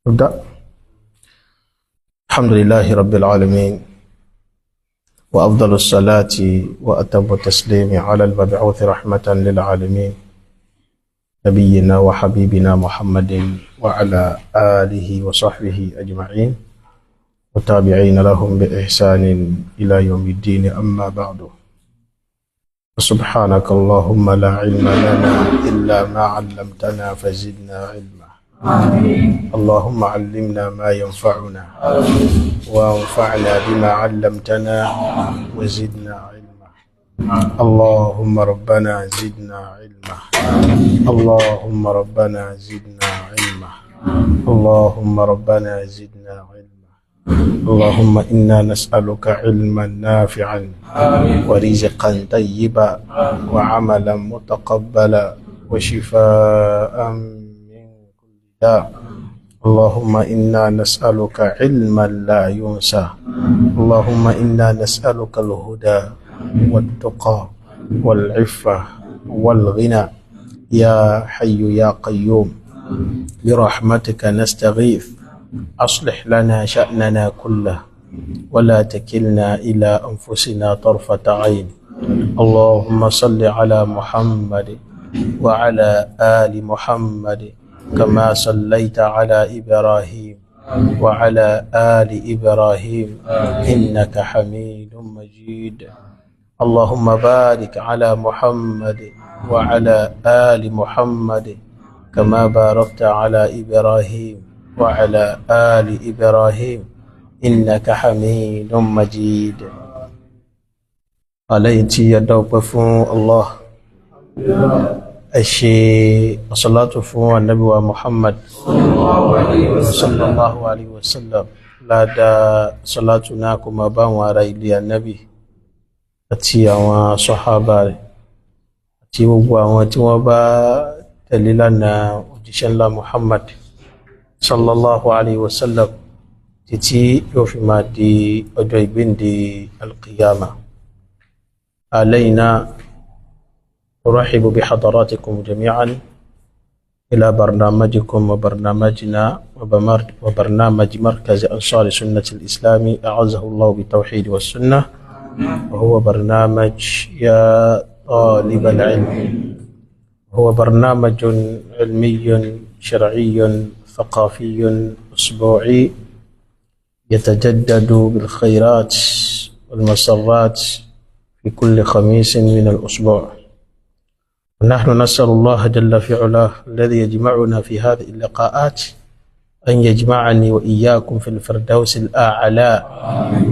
نبدأ. الحمد لله رب العالمين، وأفضل الصلاة وأتم التسليم على المبعوث رحمة للعالمين، نبينا وحبيبنا محمد وعلى آله وصحبه أجمعين وتابعين لهم بإحسان إلى يوم الدين. أما بعد، سبحانك اللهم لا علم لنا إلا ما علمتنا فزدنا علما. آمين. اللهم علمنا ما ينفعنا، وانفعنا بما علمتنا، وزدنا علما. اللهم ربنا زدنا علما. اللهم ربنا زدنا علما. اللهم ربنا زدنا علما. اللهم إنا نسألك علما نافعا، آمين. ورزقا طيبا، وعملا متقبلا، وشفاء من كل داء. اللهم إنا نسألك علما لا ينسى. اللهم إنا نسألك الهدى والتقى والعفة والغنى. يا حي يا قيوم، برحمتك نستغيث، أصلح لنا شأننا كله، ولا تكلنا إلى أنفسنا طرفة عين. اللهم صل على محمد وعلى آل محمد كما صليت على إبراهيم وعلى آل إبراهيم إنك حميد مجيد. اللهم بارك على محمد وعلى آل محمد كما باركت على إبراهيم وعلى آل إبراهيم إنك حميد مجيد. عليه يدوب الله. Ẹ ṣe ọ̀sọ̀látò fún ànábì wa Muhammad sallallahu alaihi wasallam. Ládàá sọ̀látù náà kó máa bá àwọn ará ilé ànábì àti àwọn sọ̀hábà rẹ̀ àti gbogbo àwọn tí wọ́n bá tẹ̀lé lánàá òjíṣẹ́ ńlá Muhammad sallallahu alaihi wasallam títí yóò fi máa di ọjọ́ ìgbéǹde alqiyama. علينا أرحب بحضراتكم جميعا إلى برنامجكم وبرنامجنا وبرنامج مركز أنصار سنة الإسلام أعزه الله بالتوحيد والسنة، وهو برنامج يا طالب العلم. هو برنامج علمي شرعي ثقافي أسبوعي يتجدد بالخيرات والمسرات في كل خميس من الأسبوع. ونحن نسأل الله جل في علاه الذي يجمعنا في هذه اللقاءات أن يجمعني وإياكم في الفردوس الأعلى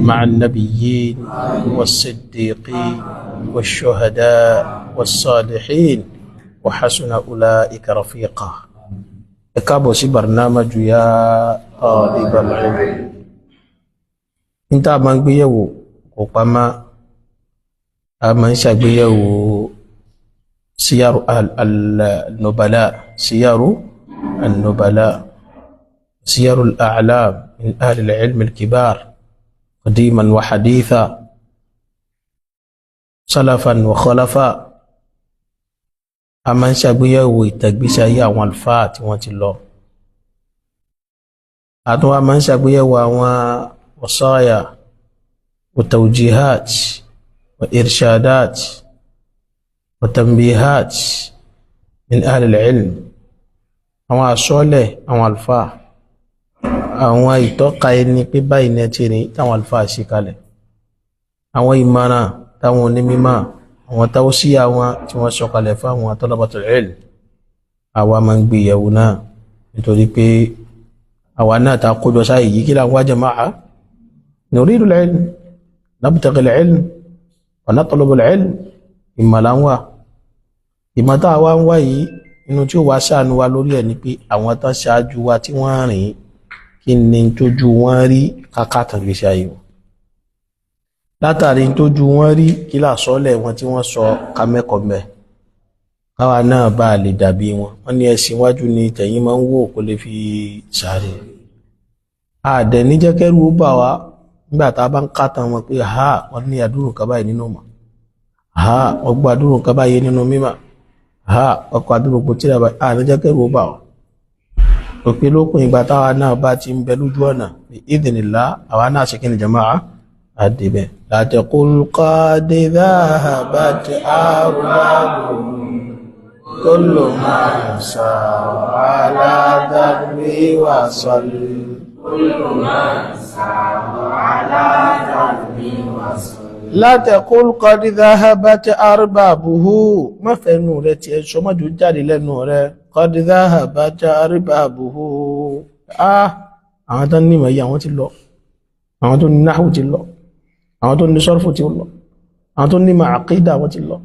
مع النبيين والصديقين والشهداء والصالحين وحسن أولئك رفيقا. Ẹ sí برنامج يا طالب العلم. Níta máa ń gbéyẹ̀wò kò pamọ́, a máa ń ṣàgbéyẹ̀wò سير النبلاء، سير النبلاء، سير الأعلام من أهل العلم الكبار قديما وحديثا، سلفا وخلفا. A máa ń ṣàgbéyẹ̀wò ìtẹ̀gbésí ayé àwọn àlùfáà tí wọ́n ti lọ. A tún wá máa ń ṣàgbéyẹ̀wò àwọn وصايا وتوجيهات وإرشادات وتنبيهات من أهل العلم، àwọn àsọ́lẹ̀ àwọn àlùfáà, àwọn ìtọ́ka ẹni pé báyìí ní ẹtì ní táwọn àlùfáà ṣe kalẹ̀, àwọn ìmọ̀ràn táwọn onímọ̀, àwọn táwọn sí àwọn tí wọ́n sọ kalẹ̀ fún àwọn طلبة العلم. Àwa máa ń gbé yẹ̀wò náà nítorí pé àwa náà ta kójọ sáyè yìí, kí làwọn jama'a? نريد العلم، نبتغي العلم ونطلب العلم. Ìmọ̀ là ń wà. Ìmọ̀ tá a wá ń wá yìí, inú tí ó wá ṣàánú wa lórí ẹ̀ ni pé àwọn tán ṣáájú wa tí wọ́n rìn, kí ni tójú wọn rí kákàtàn gbèsè ayé wọn, látàrí tójú wọn rí, kí làsọ́lẹ̀ wọn tí wọ́n sọ kámẹ́kọ̀ọ́ káwa náà bá lè dàbí wọn. Wọ́n ní ẹ̀sìn iwájú ni tẹ̀yìn máa ń wò kó lè fi sáré àdẹ̀ níjẹ́kẹ́rù ó bà wá nígbà tá a bá ń kàtàn wọn pé ha, wọ́n ní àdúrò nǹkan báyìí nínú mọ̀, ha, wọ́n gbọ́ àdúrò nǹkan báyìí nínú mímọ̀, ha, ọkọ̀ àdúrò kò tí a bá níjẹ́kẹ́rù ó bà wá. Òpin lókun ìgbà táwa náà bá ti ń bẹ lójú ọ̀nà, bi idhnillah, àwa náà ṣe kí ni jama'a àdìbẹ̀. La taqul qad dhahabat arbabuhum kullu man sara ala darbi wasal. La taqul qad dhahabat arbabuhu, má fẹ́nu rẹ̀ tiẹ̀ sọmọ́jú jáde lẹ́nu rẹ̀. Qad dhahabat arbabuhu, àwọn tó ní ìmọ̀ yìí àwọn ti lọ, àwọn tó ní náhù ti lọ, àwọn tó ní sọ́rfù ti lọ, àwọn tó ní màákídà wọ́n ti lọ,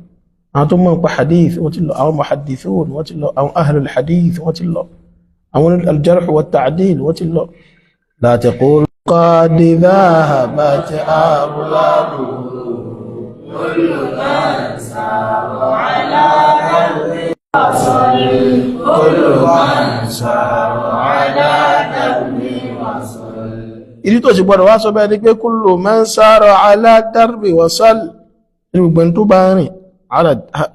àwọn tó mọ̀ nípa hadith wọ́n ti lọ, àwọn muhaddithun wọ́n ti lọ, àwọn ahlul hadith wọ́n ti lọ, àwọn aljarh wa ta'dil wọ́n ti lọ. La taqul qad dhahabat arbabuhu ìdí tó sì gbọdọ̀ wá sọ bẹ́ẹ̀ ni pé kullu man sara ala darbi wasal, ní gbogbo ẹni tó bá rìn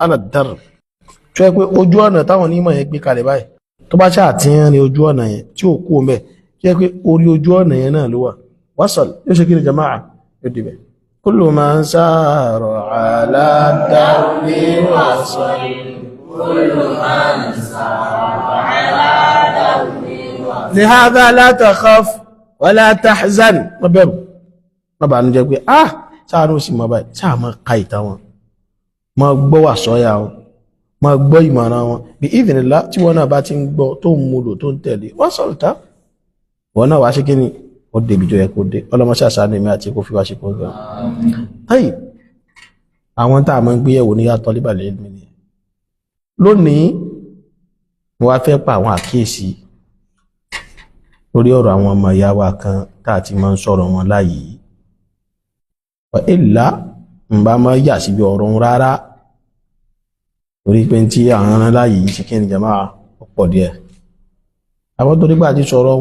ala darb, tó yẹ pé ojú ọ̀nà táwọn onímọ̀ yẹn gbé kalẹ̀ báyìí, tó bá ṣáà ti ń rin ojú ọ̀nà yẹn tí ò kú ọmọ tó yẹ pé orí ojú ọ̀nà yẹn náà ló wà, wasal yóò ṣe kí ni jama'a yóò dibẹ̀. Kullu man sara ala darbi wasal. Lihadha la takhaf wala tahzan, má bẹ̀rù, má bàánú jẹ́ pé ah sáà ní ó sì mọ́ báyìí, sáà má ka ìta wọn, má gbọ́ wà sọ́yà wọn, má gbọ́ ìmọ̀ràn wọn, bí idhnillah tí wọ́n náà bá ti ń gbọ́ tó ń múlò tó ń tẹ̀lé wọ́n sọ̀rọ̀ tá wọ́n náà wá ṣe kí ni ó débi tó yẹ kó dé. Ọlọ́mọṣẹ́ àṣà ni èmi àti kó fi wá ṣe kó gan. Tayi àwọn tá a máa ń gbéyẹ̀wò ní yàtọ̀ líbàlẹ̀ ilmi ni lónìí, mo wá fẹ́ pa àwọn àkíyèsí lórí ọ̀rọ̀ àwọn ọmọ ìyá wa kan tá a ti máa ń sọ̀rọ̀ wọn láàyè yìí. Wa illa ń bá máa yà síbi ọ̀rọ̀ ń rárá, torí pé tí àwọn ará láàyè yìí ṣe kí ni jama ọ̀pọ̀ díẹ̀. Àwọn tó nígbà tí sọ̀rọ̀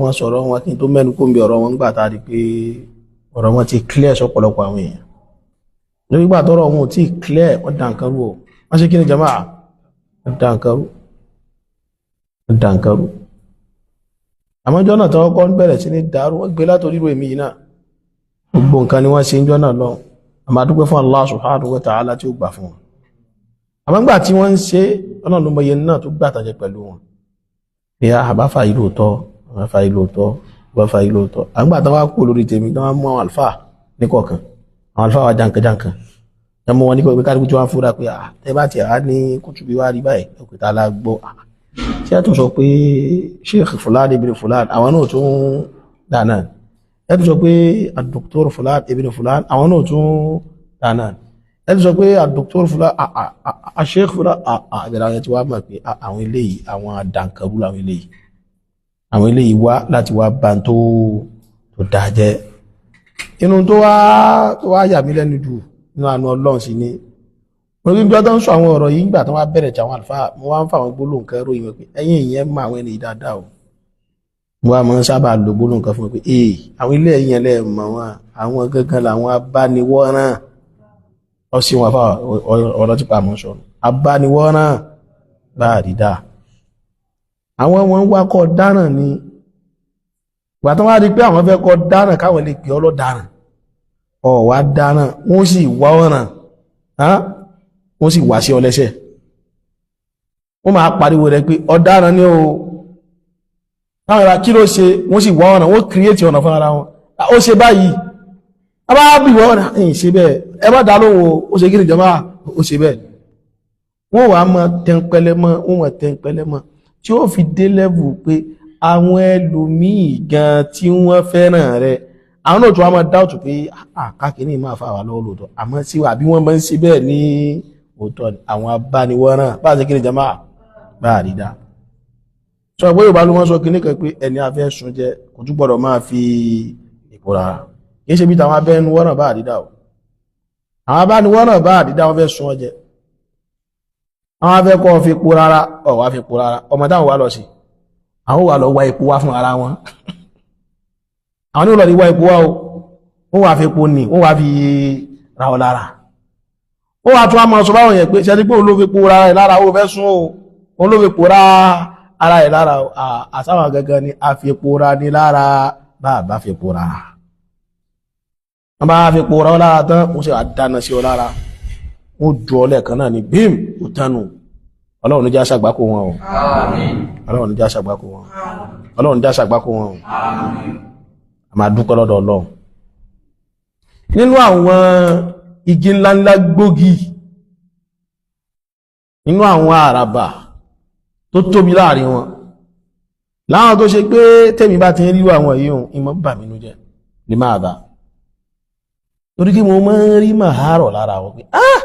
wọn kí n tó mẹ́nu kó ń bi ọ̀rọ̀ wọn gbà tá a rí pé ọ̀rọ̀ wọn ti clear sọ́pọ̀lọpọ̀ àwọn èèyàn. Lórí gbà tọ́rọ̀ wọn ò tí clear, wọ́n dà nǹkan rú o. Wọ́n ṣe kí ni jama, wọ́n dà nǹkan rú, wọ́n dà nǹkan rú. Àmọ́ ọjọ́ náà tọ́wọ́ kọ́ ń bẹ̀rẹ̀ sí ní dàrú, wọ́n gbé látòrí ìwé mi yìí náà, gbogbo nǹkan ni wọ́n ṣe ń jọ́ náà lọ. Àmọ́ a dúpẹ́ fún Allah subhanahu wa ta'ala tí ó gbà fún wọn. Àmọ́ nígbà tí wọ́n ń ṣe, Ọlọ́run ló mọ iye náà tó gbà tàjẹ pẹ̀lú wọn. Ìyá àbáfà yìí lóòótọ́, àbáfà yìí lóòótọ́, àbáfà yìí lóòótọ́. Àgbà tó wá kú lórí tèmi tó wá mú àwọn àlùfáà ní kọ̀ọ̀kan, àwọn àlùfáà wa jankan-jankan ẹ mú wọn ní pé kálukú tí wọ́n fúra pé tẹ́ bá tiẹ̀ á ní kútùbí wá rí báyìí òkúta la gbọ́. Ṣé ẹ tún sọ pé Sheikh Fulan ibn Fulan àwọn náà tún dáná, ẹ tún sọ pé Dr. Fulan ibn Fulan àwọn náà tún dáná, ẹ tún sọ pé Dr. Fulan, Sheikh Fulan, ìbẹ̀rẹ̀ àwọn tí wàá mọ̀ pé àwọn eléyìí àwọn àdànkàrú làwọn eléyìí, àwọn eléyìí wá láti wá bá tó dáa jẹ́. Inú tó wá yà mí lẹ́nu jù nínú àánú Ọlọ́run sí ni mo rí bí wọ́n tó ń sọ àwọn ọ̀rọ̀ yìí nígbà tó wá bẹ̀rẹ̀ tí àwọn àlùfáà, mo wá ń fa àwọn gbólóhùn kan ròyìn wọn pé ẹ̀yin ìyẹn mọ àwọn ènìyàn dáadáa o. Mo wá máa ń sábà lo gbólóhùn kan fún wọn pé ee àwọn ilé ẹ̀yìn ẹlẹ́ mọ̀ wọn, àwọn gangan làwọn abániwọ́ràn ọ sí wọn fà ọ̀rọ̀ tí pa àmọ́ sọ̀rọ̀ abániwọ́ràn bá àrídà àwọn wọn ń wakọ̀ dáràn ni. Ìgbà tó wá di pé àwọn fẹ́ kọ́ dáràn káwọn lè pè ọ́ lọ́daràn, ọ̀ wá dáràn, wọ́n sì wá ọ̀ràn, wọ́n sì wá sí ọ lẹ́sẹ̀, wọ́n máa pariwo rẹ̀ pé ọ̀daràn ni o. Táwọn ará kí ló ṣe, wọ́n sì wá ọ̀nà, wọ́n kírètì ọ̀nà fún ara wọn. Ó ṣe báyìí, a bá bí wọ́n ọ̀nà ẹ̀yìn ṣe bẹ́ẹ̀, ẹ má dá lóhùn o, ó ṣe kí ni jọba, ó ṣe bẹ́ẹ̀. Wọ́n wàá mọ tẹ́ńpẹ́lẹ́ mọ́, wọ́n mọ tẹ́ńpẹ́lẹ́ mọ́ tí ó fi dé lẹ́vù pé àwọn ẹlòmíì gan tí wọ́n fẹ́ràn rẹ̀, àwọn náà tún wá máa dáùtù pé àkàkiri máa fa wà lọ́wọ́ lóòótọ́, àmọ́ sí wa àbí wọ́n máa ń ṣe bẹ́ẹ̀ ní òótọ́ ni àwọn abániwọ́ràn bá a ṣe kí ni jama bá a rí dá. Sọ pé Yorùbá ló wọ́n sọ kíní kan pé ẹni afẹ́ sun jẹ kò tún gbọ́dọ̀ máa fi ìpòrà, kì í ṣe bí tàwọn abẹ́nuwọ́ràn bá a rí dá o. Àwọn abániwọ́ràn bá a rí dá, wọ́n fẹ́ sun ọ jẹ, àwọn afẹ́ kọ́ fi po rárá, ọ̀ wá fi po rárá, ọmọ táwọn wá lọ sí, àwọn wà lọ wá epo wá fún ara wọn, àwọn ní olóòdì wá epo wá o, wọ́n wá fi epo nì, wọ́n wá fi ra ọ lára, wọ́n wá tún á máa sọ báwọn yẹn pé ṣe ni pé òun ló fi po ra ẹ̀ lára, ó fẹ́ sún o, òun ló fi po ra Ara ẹ̀ lára àsáwọn gangan ni a fi epo ra ní lára bá a bá fi epo ra. Wọ́n bá fi epo ra ọ lára tán, wọ́n sì wá dáná sí ọ lára, wọ́n ju ọ lẹ́ẹ̀kan náà ní bíìm ó tánu. Ọlọ́run ní já ṣàgbákò wọn o. Ọlọ́run ní já ṣàgbákò wọn. Ọlọ́run ní já ṣàgbákò wọn o. A máa dúpẹ́ lọ́dọ̀ Ọlọ́run. Nínú àwọn igi ńláńlá gbógi, nínú àwọn àràbà tó tóbi láàrin wọn, láwọn tó ṣe pé tẹ́mi bá ti ń ríwọ àwọn yìí, ohun ìmọ̀ bà mí nú jẹ́ lè máa bá torí kí mo máa ń rí màhárọ̀ lára wọn pé ah,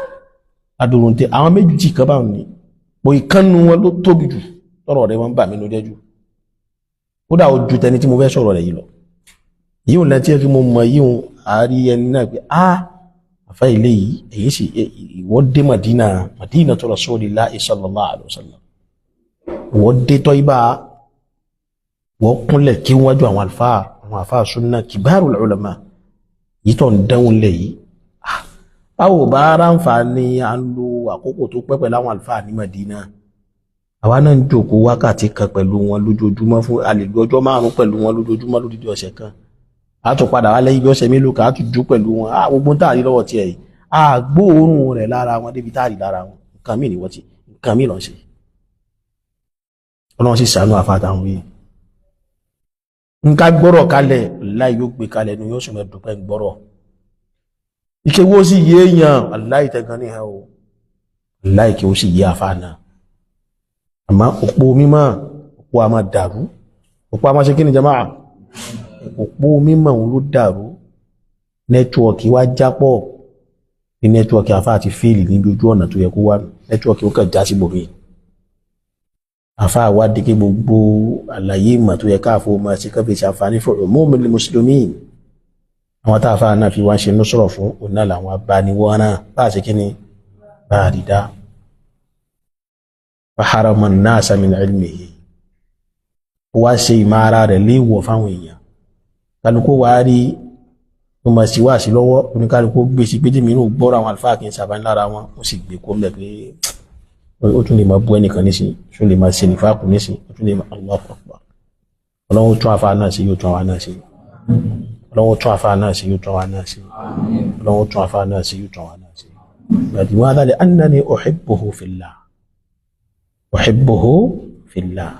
adùrùn tẹ àwọn méjì kan báwọn ní bó ìkànnù wọn ló tóbi jù tọrọ rẹ wọn bà mí nú jẹ́ jù. Kódà ó ju tẹni tí mo fẹ́ sọ̀rọ̀ rẹ̀ yìí lọ. Yíò lẹ́tí ẹ kí mo mọ̀ yíò àárí ẹni náà pé ah, àfá ilé yìí, èyí sì ìwọ́ dé Madina, Madina tó Rasulillahi sallallahu alaihi wasallam, ìwọ́ dé Tọ́íbà, wọ́n kúnlẹ̀ kí wájú àwọn àlùfáà, àwọn àfáà súnà, kibarul ulama yìí tó ń dánwò lẹ̀ yìí. Báwo bá ráǹfààní à ń lo àkókò tó pẹ́ pẹ̀lú àwọn àlùfáà ní Madina, àwa náà ń jòkó wákàtí kan pẹ̀lú wọn lójoojúmọ́ fún àlejò ọjọ́ 5 pẹ̀lú wọn lójoojúmọ́ lódidi ọ̀sẹ̀ kan, a tún padà wá lẹ́yìn bí ọ̀sẹ̀ mélòó kan, a tún jó pẹ̀lú wọn. A gbogbo tá a rí lọ́wọ́ tiẹ̀ yìí, a gbóòórùn rẹ̀ lára wọn débi tá a rí lára wọn. Nǹkan míì ni wọ́n ti nǹkan míì lọ́n ṣe. Ọlọ́run sì ṣàánú àfàtàwọn yìí. Nǹkan gbọ́rọ̀ kalẹ̀ láì yóò gbé kalẹ̀ nu, yóò sì mọ̀ dúpẹ́ gbọ́rọ̀ ìkéwó sì yé èèyàn aláì tẹ̀gàn ní ẹ̀ o, láì kí ó sì yé àfa náà. Àmọ́ òpó mímọ́, òpó a máa dàrú, òpó a máa ṣe kí ni jama'a, òpó mímọ̀ òun ló dàrú. Network wá jápọ̀ ní network àfá àti fail níbi ojú ọ̀nà tó yẹ kó wá. Network ó kàn já sí bòmí. Àfá wá dé kí gbogbo àlàyé ìmọ̀ tó yẹ káàfó máa ṣe kán fi ṣàǹfààní fún umumil muslimin, àwọn tá àfá náà fi wá ń ṣe nusrọ̀ fún òun náà làwọn abániwọ́n náà bá a ṣe kí ni bá a rí dá. Faharama an-nasa min ilmihi, ó wá ṣe ìmọ̀ ara rẹ̀ léèwọ̀ fáwọn èèyàn. Kálukú wá rí ó máa sì wá sí lọ́wọ́ oníkálukú gbé sí pé jìmí inú gbọ́rọ̀ àwọn àlùfáà kì í sábà ń lára wọn, ó sì gbé kó mẹ́ pé ó tún lè máa bú ẹnìkan nísìn, ó tún lè máa ṣe nífàkù nísìn, ó tún lè máa. Allahu Akbar. Ọlọ́run tún àfa náà sí, yóò tún àwa náà sí. Ọlọ́run tún àfa náà sí, yóò tún àwa náà sí. Ọlọ́run tún àfa náà sí, yóò tún àwa náà sí. Limadha? Li annani uhibbuhu fillah, uhibbuhu fillah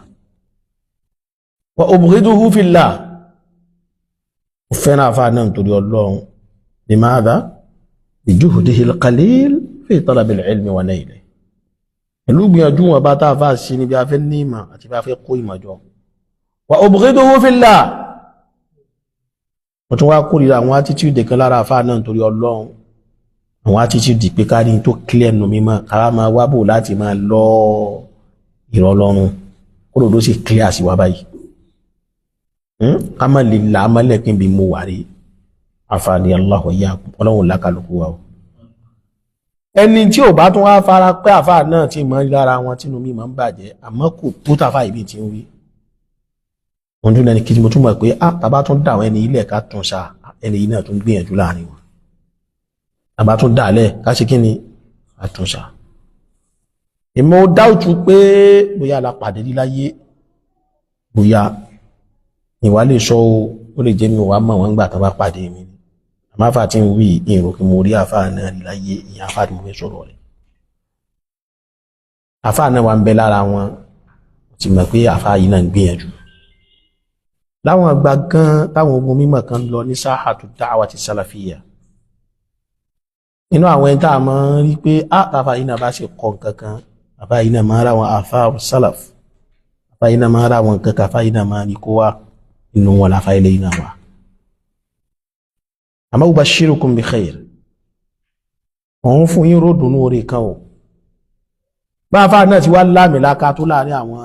wa ubghiduhu fillah. Ó fẹ́ràn àfa náà nítorí Ọlọ́run. Limadha? Bijuhdihi alqalil fi talabi alilmi wa naylihi, pẹ̀lú gbìyànjú wọn bá tá a fà sí níbi afẹ́ ní ìmọ̀ àti bá fẹ́ kó ìmọ̀ jọ. Wa ubghiduhu fillah, wọ́n tún wá kórìíra àwọn attitude kan lára àfa náà nítorí Ọlọ́run, àwọn attitude pé ká ní tó clear nù mímọ́, ká máa wá bò láti máa lọ ìrọ̀lọ́run kó lòdó sì clear sí wa báyìí, ká má lè là á mọ́lẹ̀ kí n bí mo wà rí àǹfààní. Allahu iyyakum. Ọlọ́run lákàlùkù wa o. Ẹni tí ò bá tún wá fara pẹ́ àfáà náà tí mọ́ lára wọn tínú mi máa ń bàjẹ́, àmọ́ kò tó tàfà ìbí tí ń wí wọn tún lẹni kí mo tún mọ̀ pé ah, tàbá tún dà àwọn ẹni ilẹ̀ ká tún sa ẹni yìí náà tún gbìyànjú láàrin wọn, tàbá tún dà lẹ̀ ká ṣe kí ni, ká tún sa. Ìmọ̀ dáùtù pé bóyá la pàdé rí láyé, bóyá ìwà lè sọ o, ó lè jẹ́ mi wàá mọ̀ wọ́n gbà tán bá pàdé mi ni. Àmọ́ àfà tí ń wí ìrò kí mo rí àfà náà rí láyé. Ìyẹn àfà tí mo fẹ́ sọ̀rọ̀ rẹ̀, àfà náà wà ń bẹ lára wọn, ti mọ̀ pé àfà yìí náà ń gbìyànjú láwọn àgbà gan táwọn ogun mímọ̀ kan lọ ní sáhàtú da'wati salafiyya. Nínú àwọn ẹni tá a máa ń rí pé á tàfà yìí náà bá ṣe kọ nǹkan kan, àfà yìí náà máa ń ráwọn àfà salaf, àfà yìí náà máa ń ráwọn nǹkan kan, àfà yìí náà máa ń rí kó wá inú wọn làfà ilé yìí náà wà. Àmọ́ ubashirukum bi khair, òun fún yín ròdùnú orí kan o. Bá àfà náà ti wá lámìláka tó láàrin àwọn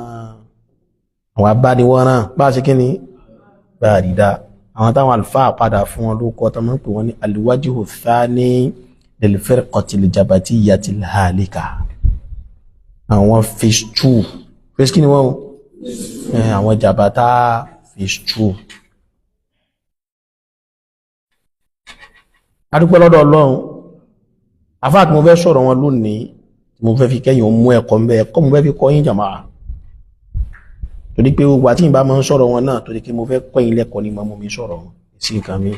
abániwọ́ràn bá a ṣe kí ni bá a rí dá àwọn táwọn àlùfáà padà fún wọn ló kọ́ tó máa ń pè wọ́n ní alwajhu thani lilfirqati aljabatiyyati alhalika, àwọn phase two. Phase kí ni wọ́n? Àwọn jàbátá phase two. Adúpẹ́ lọ́dọ̀ Ọlọ́run. Àfáà tí mo fẹ́ sọ̀rọ̀ wọn lónìí, tí mo fẹ́ fi kẹ́yìn mú ẹ̀kọ́ ń bẹ, ẹ̀kọ́ mo fẹ́ fi kọ́ yín jàmáà. Torí pé gbogbo àti ìbá máa ń sọ̀rọ̀ wọn náà, torí pé mo fẹ́ kọ́ yín lẹ́kọ̀ọ́ ni mo mú mi sọ̀rọ̀ wọn sí nǹkan mi.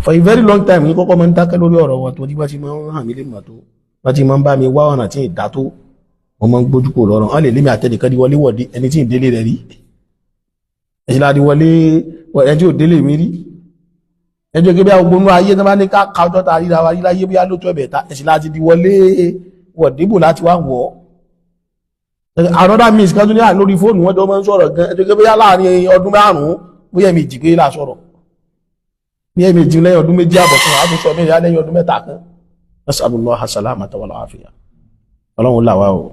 For a very long time ní kọ́kọ́ máa ń dákẹ́ lórí ọ̀rọ̀ wọn, torí bá ti máa ń hàn mí lè mọ̀ tó, bá ti máa ń bá mi wá ọ̀nà tí ì dá tó, wọ́n máa ń gbójú kò lọ́rọ̀. Wọ́n lè lémi àtẹnìkan di wọlé wọ̀dé, ẹni tí ì délé rẹ̀ rí, ẹ̀sìn láti wọlé, ẹni tí ò délé mi rí. Ẹjọ́ gẹ́gẹ́ bí àwọn gbónú ayé tó bá ní ká ka ọjọ́ ta ríra wa rí láyé, bóyá ló tó ẹ̀bẹ̀ ta, ẹ̀sìn láti di wọlé wọ̀débò láti wá wọ̀ ọ́. Another means kan tún ní à lórí fóònù, wọ́n jọ máa ń sọ̀rọ̀ gan. Ẹjọ́ gẹ́gẹ́ bóyá láàrin ọdún 5, bóyá èmi pé là sọ̀rọ̀, bóyá èmi jì lẹ́yìn ọdún 2.5 kan, àá tún sọ mí lẹ́yìn ọdún 3 kan. Nasallallahu salamata wal afiya. Ọlọ́run là wá o.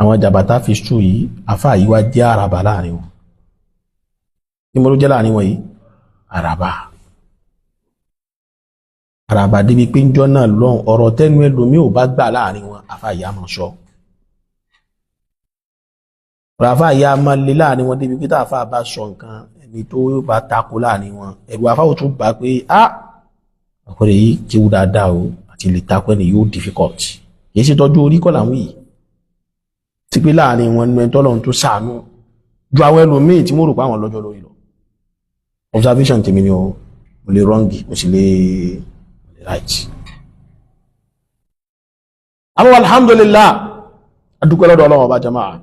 Àwọn jàbàtà fi sú yìí, afá yìí wá jẹ́ àràbà láàrin wọn. Ní mo ló jẹ́ láàrin wọn yìí? Àràbà, àràbà débi pé ńjọ́ náà lọ́hùn, ọ̀rọ̀ tẹ́nu ẹlòmíì ò bá gbà láàrin wọn, afá yìí á máa sọ. Ọ̀rọ̀ afá yìí á máa le láàrin wọn débi pé tá afá bá sọ nǹkan, ẹni tó bá tako láàrin wọn, ẹ̀rù afá ò tún bá pé á ọkùnrin yìí kéwú dáadáa o, àti lè tako ẹni yóò difficult. Kì í ṣe tọ́jú orí kọ́ làwọn yìí ti pé láàrin wọn nínú ẹni tọ́lọ́run tó ṣàánú ju àwọn ẹlòmíì tí wọ́n rò pé àwọn lọ́jọ́ lórí lọ. Observation tèmi ni o, mo lè wrong, mo sì lè right. Àwọn alhamdulillah, adúpẹ́ lọ́dọ̀ Ọlọ́run ọba jama'a,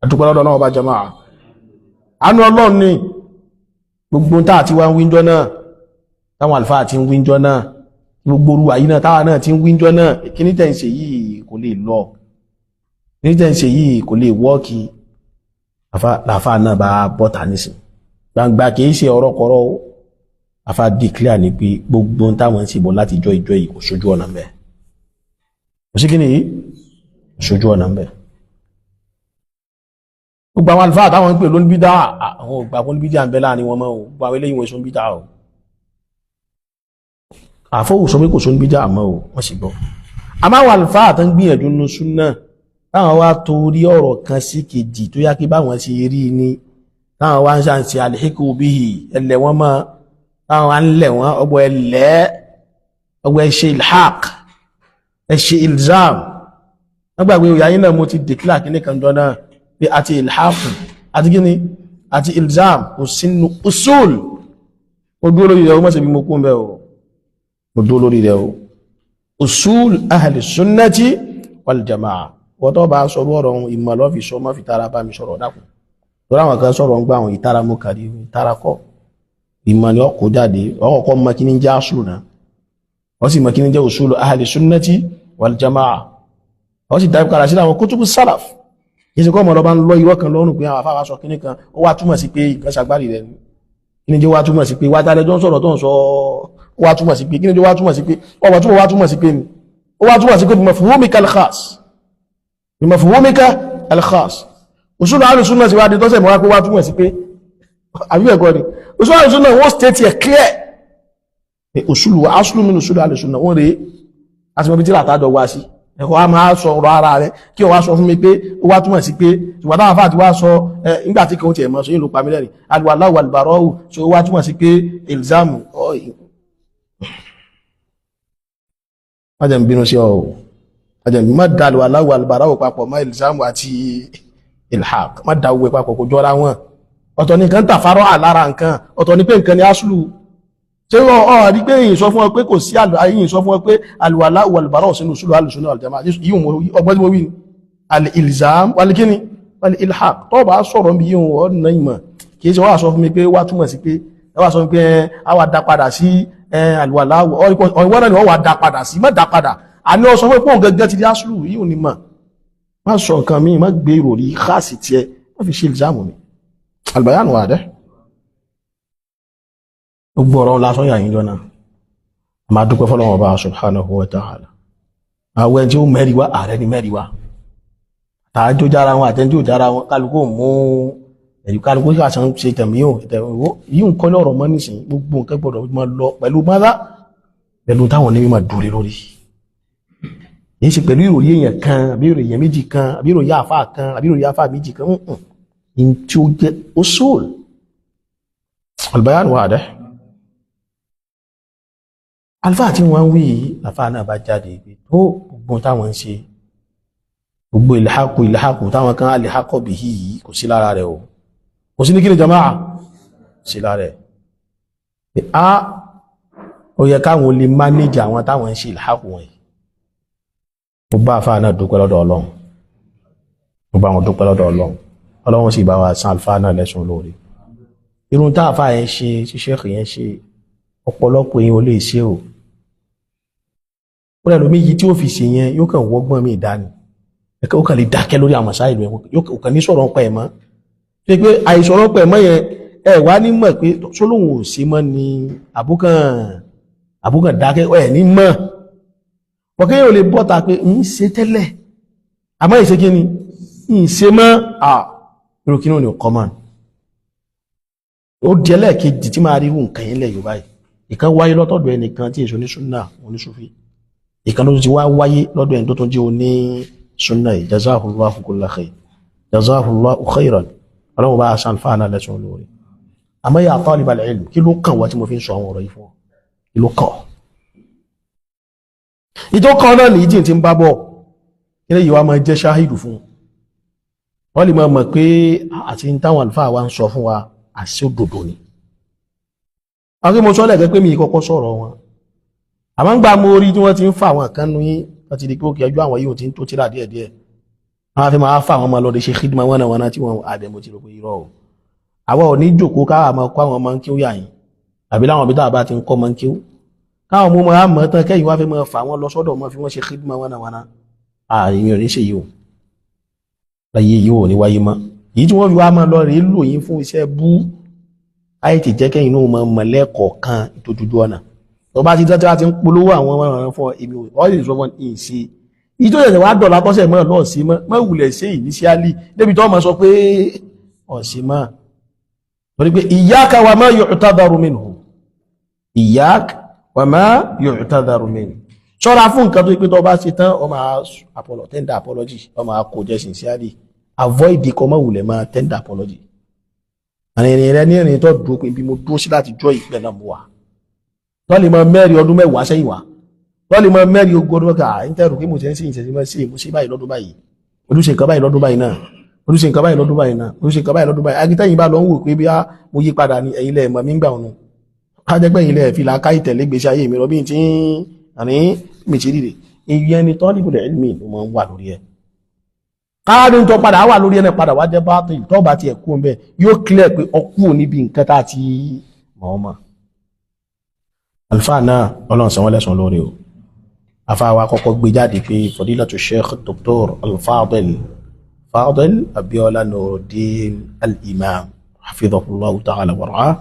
adúpẹ́ lọ́dọ̀ Ọlọ́run ọba jama'a. Àánú Ọlọ́run ni gbogbo tá àti wá ń wíjọ́ náà, táwọn àlùfáà ti ń wíjọ́ náà, gbogbo orú àyí náà táwa náà ti ń wíjọ́ náà. Kíní tẹ̀ ń ṣe yìí kò lè lọ, kíní tẹ̀ ń ṣe yìí kò lè wọ́ọ̀kì. Làfáà náà bá bọ́ta nísìn gbangba, kìí ṣe ọ̀rọ̀ kọ̀rọ̀ o. Afá declare ní pé gbogbo táwọn ń ṣe bọ̀ láti jọ ìjọ yìí, kò sójú ọ̀nà mbẹ́. Kò sí kíni yìí, kò sójú ọ̀nà mbẹ́. Gbogbo àwọn àlùfáà táwọn ń pè lóní bídà, àwọn ògbà fún bídà ń bẹ láàrin wọn mọ́ o. Gbogbo àwọn eléyìí wọn sún bídà o. Àfọwò sọ pé kò sún bídà mọ́ o, wọ́n sì gbọ́. Àmọ́ àwọn àlùfáà tó ń gbìyànjú nínú súnà, táwọn wá torí ọ̀rọ̀ kan sí kejì tó yá kí báwọn ṣe rí ni, táwọn wá ń ṣàǹṣe àlèkò bíi ẹlẹ̀ wọn mọ́, táwọn wá ń lẹ̀ wọ́n ọgbọ̀ ẹlẹ́ ọgbọ̀ ẹṣẹ́ ilhaq, ẹṣẹ́ ilzam. Wọ́n gbàgbé òyà yín náà, mo ti declare kíní kan jọ náà pé àti ilhaq àti kíní àti ilzam kò sínú usul. Mo dúró lórí rẹ̀ o, mọ̀ sí bí mo kú ń bẹ́ o, mo dúró lórí rẹ̀ o. Usul ahli sunnati wal jamaa. Wọ́n tó bá sọ̀rọ̀ ọ̀rọ̀ ìmọ̀ lọ́fi sọ, má fi tara bá mi sọ̀rọ̀, dákun. Lọ́rọ̀ àwọn kan sọ̀rọ̀ ń gbá àwọn ìtara, mú kàrí ìtara kọ́, ìmọ̀ ni ọkọ̀ jáde. Ọkọ̀ mọ kí ní jẹ́ aslu náà, wọ́n sì mọ kí ní jẹ́ usulu ahli sunnati wal jamaa, wọ́n sì dábì kára sí àwọn kutubu salaf. Kì í ṣe kọ́ ọmọ ọlọ́ba ń lọ irọ́ kan lọ́rùn pé àwọn afáwà sọ kíní kan, ó wá túmọ̀ sí pé nǹkan ṣàgbárí rẹ̀ ni. Kí ni jẹ́ wá túmọ̀ sí pé wá tálẹ́jọ́ ń sọ̀rọ̀ tó ń sọ, ó wá túmọ̀ sí pé kí ni jẹ́ wá túmọ̀ sí pé ọmọ túmọ̀ wá túmọ̀ sí pé ni ó wá túmọ̀ sí pé bimafhumika al-khas, bimafhumika al-khas. Usulu ahli sunnah ti wá di tọ́sẹ̀ mọ́ wá pé wá túmọ̀ sí pé àbí ẹ̀kọ́ ni. Usulu ahli sunnah, wọ́n state ẹ̀ clear pé usulu wa aslu min usulu ahli sunnah wọ́n rèé àti mọ̀bí tí látàjọ wá sí ẹ̀kọ́ wa máa sọ ọ̀rọ̀ ara rẹ̀ kí o wá sọ fún mi pé ó wá túmọ̀ sí pé ṣùgbọ́n táwọn afáàtí wá sọ ẹ nígbà tí kò tiẹ̀ mọ̀ sọ yìí ló pa mí lẹ́rìn alwala wal bara'u, so ó wá túmọ̀ sí pé ilzamu. Má jẹ́ n bínú sí ọ o, má jẹ́ n má da alwala wal bara'u papọ̀ mọ́ ilzamu àti ilhaq, má da owó papọ̀, kò jọra wọn. Ọ̀tọ̀ ní nǹkan tàfárọ́ àlára nǹkan, ọ̀tọ̀ ní pé nǹkan ní aslu. Ṣé ọ rí pé èyí sọ fún ọ pé kò sí àyè sọ fún ọ pé alwala wal bara'u sínú usulu al-sunnah wal jama'ah yíò ọgbọ́n tí mo wí ni al-ilzam wal-kíni wal-ilhaq. Tó bá sọ̀rọ̀ bí yíò ọ̀nà ìmọ̀, kìí ṣe wá sọ fún mi pé wá túmọ̀ sí pé ẹ wá sọ fún mi pé a wà dá padà sí alwala ọ̀wọ́n náà ni wọ́n wà dá padà sí. Má dá padà, àní ọ sọ fún pé òun gẹ́gẹ́ ti di aslu yíò ní mọ̀. Má sọ nǹkan mi, má gbé ìròrí káàsì tiẹ̀, má fi ṣe ìlzámù mi. Albayanu wà dẹ́ gbogbo ọ̀rọ̀ lásán yà yín jọ náà. A máa dúpẹ́ fọ́lọ́run Ọba subhanahu wa ta'ala. Àwọn ẹni tí ó mẹ́rin wá, ààrẹ ni mẹ́rin wá, àtàjó jára wọn, àtẹni tí ó jára wọn, kálukú mú ẹ̀rí, kálukú sí àṣà ń ṣe tẹ̀mí yóò ń kọ́ lọ́rọ̀ mọ́ nísìnyí. Gbogbo nǹkan gbọ́dọ̀ máa lọ pẹ̀lú mọ́lá, pẹ̀lú táwọn onímọ̀ máa dúró lórí. Èyí ṣe pẹ̀lú ìròyìn èèyàn kan, àbí ìròyìn èèyàn méjì kan, àbí ìròyìn àfáà kan, àbí ìròyìn àfáà méjì kan in tí ó jẹ́ usul. Albayan wadih. Alfáà tí wọ́n ń wí yìí, àfáà náà bá jáde pé tó gbogbo táwọn ń ṣe Gbogbo ìlhàkù ìlhàkù táwọn kan àlìhàkọ̀ bí yìí kò sí lára rẹ̀ o. Kò sí ní kí ni jama'a sí lára rẹ̀. A ó yẹ káwọn lè manage àwọn táwọn ń ṣe ìlhàkù wọ̀nyí. Mo bá àfáà náà dúpẹ́ lọ́dọ̀ Ọlọ́run, mo bá wọn dúpẹ́ lọ́dọ̀ Ọlọ́run. Ọlọ́run sì bá wa san àlùfáà náà lẹ́sùn lóore. Irun tá àfáà yẹn ṣe, ṣiṣẹ́ yẹn ṣe, ọ̀pọ̀lọpọ̀ èèyàn ò lè ṣe o. Ó lẹ́nu méjì tí ó fi ṣe yẹn, yóò kàn wọ́gbọ́n mi ìdání, ó kàn lè dákẹ́ lórí àwọn sáà ìlú ẹ̀, yóò kàn ní sọ̀rọ̀ ọ̀pọ̀ ẹ̀ mọ́. Ṣe pé àìsọ̀rọ̀ ọ̀pọ̀ ẹ̀ mọ́ yẹn, ẹ wá ní mọ̀ pé sólóhùn ò sí mọ́ ni àbúkàn dákẹ́ ẹ̀ ní mọ̀. Pọ̀kẹ́ yóò lè bọ́ta pé ń ṣe tẹ́lẹ̀, àmọ́ ìṣe kí ni ń ṣe mọ́ à irú kí ní common. Ó di ẹlẹ́ẹ̀kejì tí máa rí irú nǹkan yẹn lẹ̀ Yorùbá yìí. Ìkan wáyé lọ́tọ̀dọ̀ ẹnìkan tí èso ní súnà oníṣúfì, ìkan ló ti wá wáyé lọ́dọ̀ ẹni tó tún jẹ́ oní súnà yìí. Jazahullahu kulla khair, jazahullahu khairan. Ọlọ́run bá a san fáànà lẹ́sùn olóore. Àmọ́ ya talibal ilm, kí ló kàn wá tí mo fi ń sọ àwọn ọ̀rọ̀ yìí fún ọ? Kí ló kàn? Ìtò kan náà nìyí tí ń bá bọ̀ ilé yìí wá máa jẹ́ ṣáhìdù fún wọ́n lè máa mọ̀ pé àti táwọn àlùfáà wa ń sọ fún wa àṣẹ òdodo ni. Àwọn kí mo sọ lẹ́ẹ̀kẹ́ pé mi kọ́kọ́ sọ̀rọ̀ wọn, àmọ́ ń gbà mo rí tí wọ́n ti ń fa àwọn kan nu yín, wọ́n ti di pé òkè ẹjọ́ àwọn yìí ò ti ń tó tíra díẹ̀díẹ̀, wọ́n á fi máa fa àwọn ọmọ lọ́dẹ ṣe khidma wọn náà wọn náà tí wọ́n àbẹ̀. Mo ti rò pé irọ́ o, àwa ò ní jòkó káwa máa kọ́ àwọn ọmọ ń kí ó yà yín, àbí láwọn ibi táwa bá ti ń kọ́ ọmọ ń kí ó, káwọn mú máa mọ̀ tán, kẹ́yìn wá fẹ́ máa fà wọ́n lọ sọ́dọ̀ mọ́ fi wọ́n ṣe khidma wọn náà wọn náà. Ààyè ò ní ṣe yìí o, láyé yìí ò ní wáyé mọ́. Èyí tí wọ́n fi wá máa lọ rèé lò yín fún iṣẹ́ bú ayé ti jẹ́ kẹ́yìn náà máa mọ̀ lẹ́ẹ̀kọ̀ọ̀kan ìtójújú ọ̀nà tó bá ti tẹ́ tí wọ́n ti ń polówó àwọn ọmọ ọ̀rọ̀ fún èmi ò lè sọ fún ìṣe èyí tó ṣẹ̀ṣẹ̀ wá dọ̀la kọ́sẹ̀ mọ́ lọ́ọ̀ sí mọ́ mọ́ wulẹ̀ ṣe initially débi tó máa sọ pé ọ̀sìn mọ́, torí pé iyyaka wa ma yu'tadharu minhu, iyyaka wa ma yu'tadharu minhu. Ṣọ́ra fún nǹkan tó pé tó bá ṣe tán, ọ máa tender apology, ọ máa kó jẹ́. Sincerely avoid kọ́ mọ́ wulẹ̀ máa tender apology. Àrìnrìn rẹ ní ìrìn tó dúró pé bí mo dúró sí láti jọ ìpẹ́ náà mú wa tó lè mọ mẹ́rin ọdún 10 sẹ́yìn wá, tó lè mọ mẹ́rin 20 ọdún ká ń tẹ́rù kí mo ṣe ń sí ìṣẹ̀ṣẹ̀ mọ́ sí mo ṣe báyìí lọ́dún báyìí, olùṣe nǹkan báyìí lọ́dún báyìí náà, olùṣe nǹkan báyìí lọ́dún báyìí náà, olùṣe nǹkan báyìí lọ́dún báyìí. Agitẹ́yìn bá lọ ń wò pé bí mo yí padà ní ẹ̀yin lẹ̀ mọ̀ mí gbà ọ̀nà á jẹ́ pé ẹ̀yin lẹ̀ fi làákà ìtẹ̀lé gbèsè ayé mi rọ bí n ti ń àní mi ti rí rè. Ìyẹn ni talibul ilmi ló máa ń wà lórí ẹ̀. Káàdùn tó padà wà lórí ẹ̀nà padà wá jẹ́ báàtì tó bá ti ẹ̀kú ń bẹ́, yóò clear pé ọkú níbi nǹkan tá a ti mọ̀ ọ́ mọ̀. Àlùfáà náà, Ọlọ́run san wọ́n lẹ́san lórí o. Àfáà wa kọ́kọ́ gbé jáde pé Fadilatu Sheikh Dr. Al-Fadil Fadil Abiola Nuruddin Al-Imam, hafidhahullahu ta'ala wa ra'ah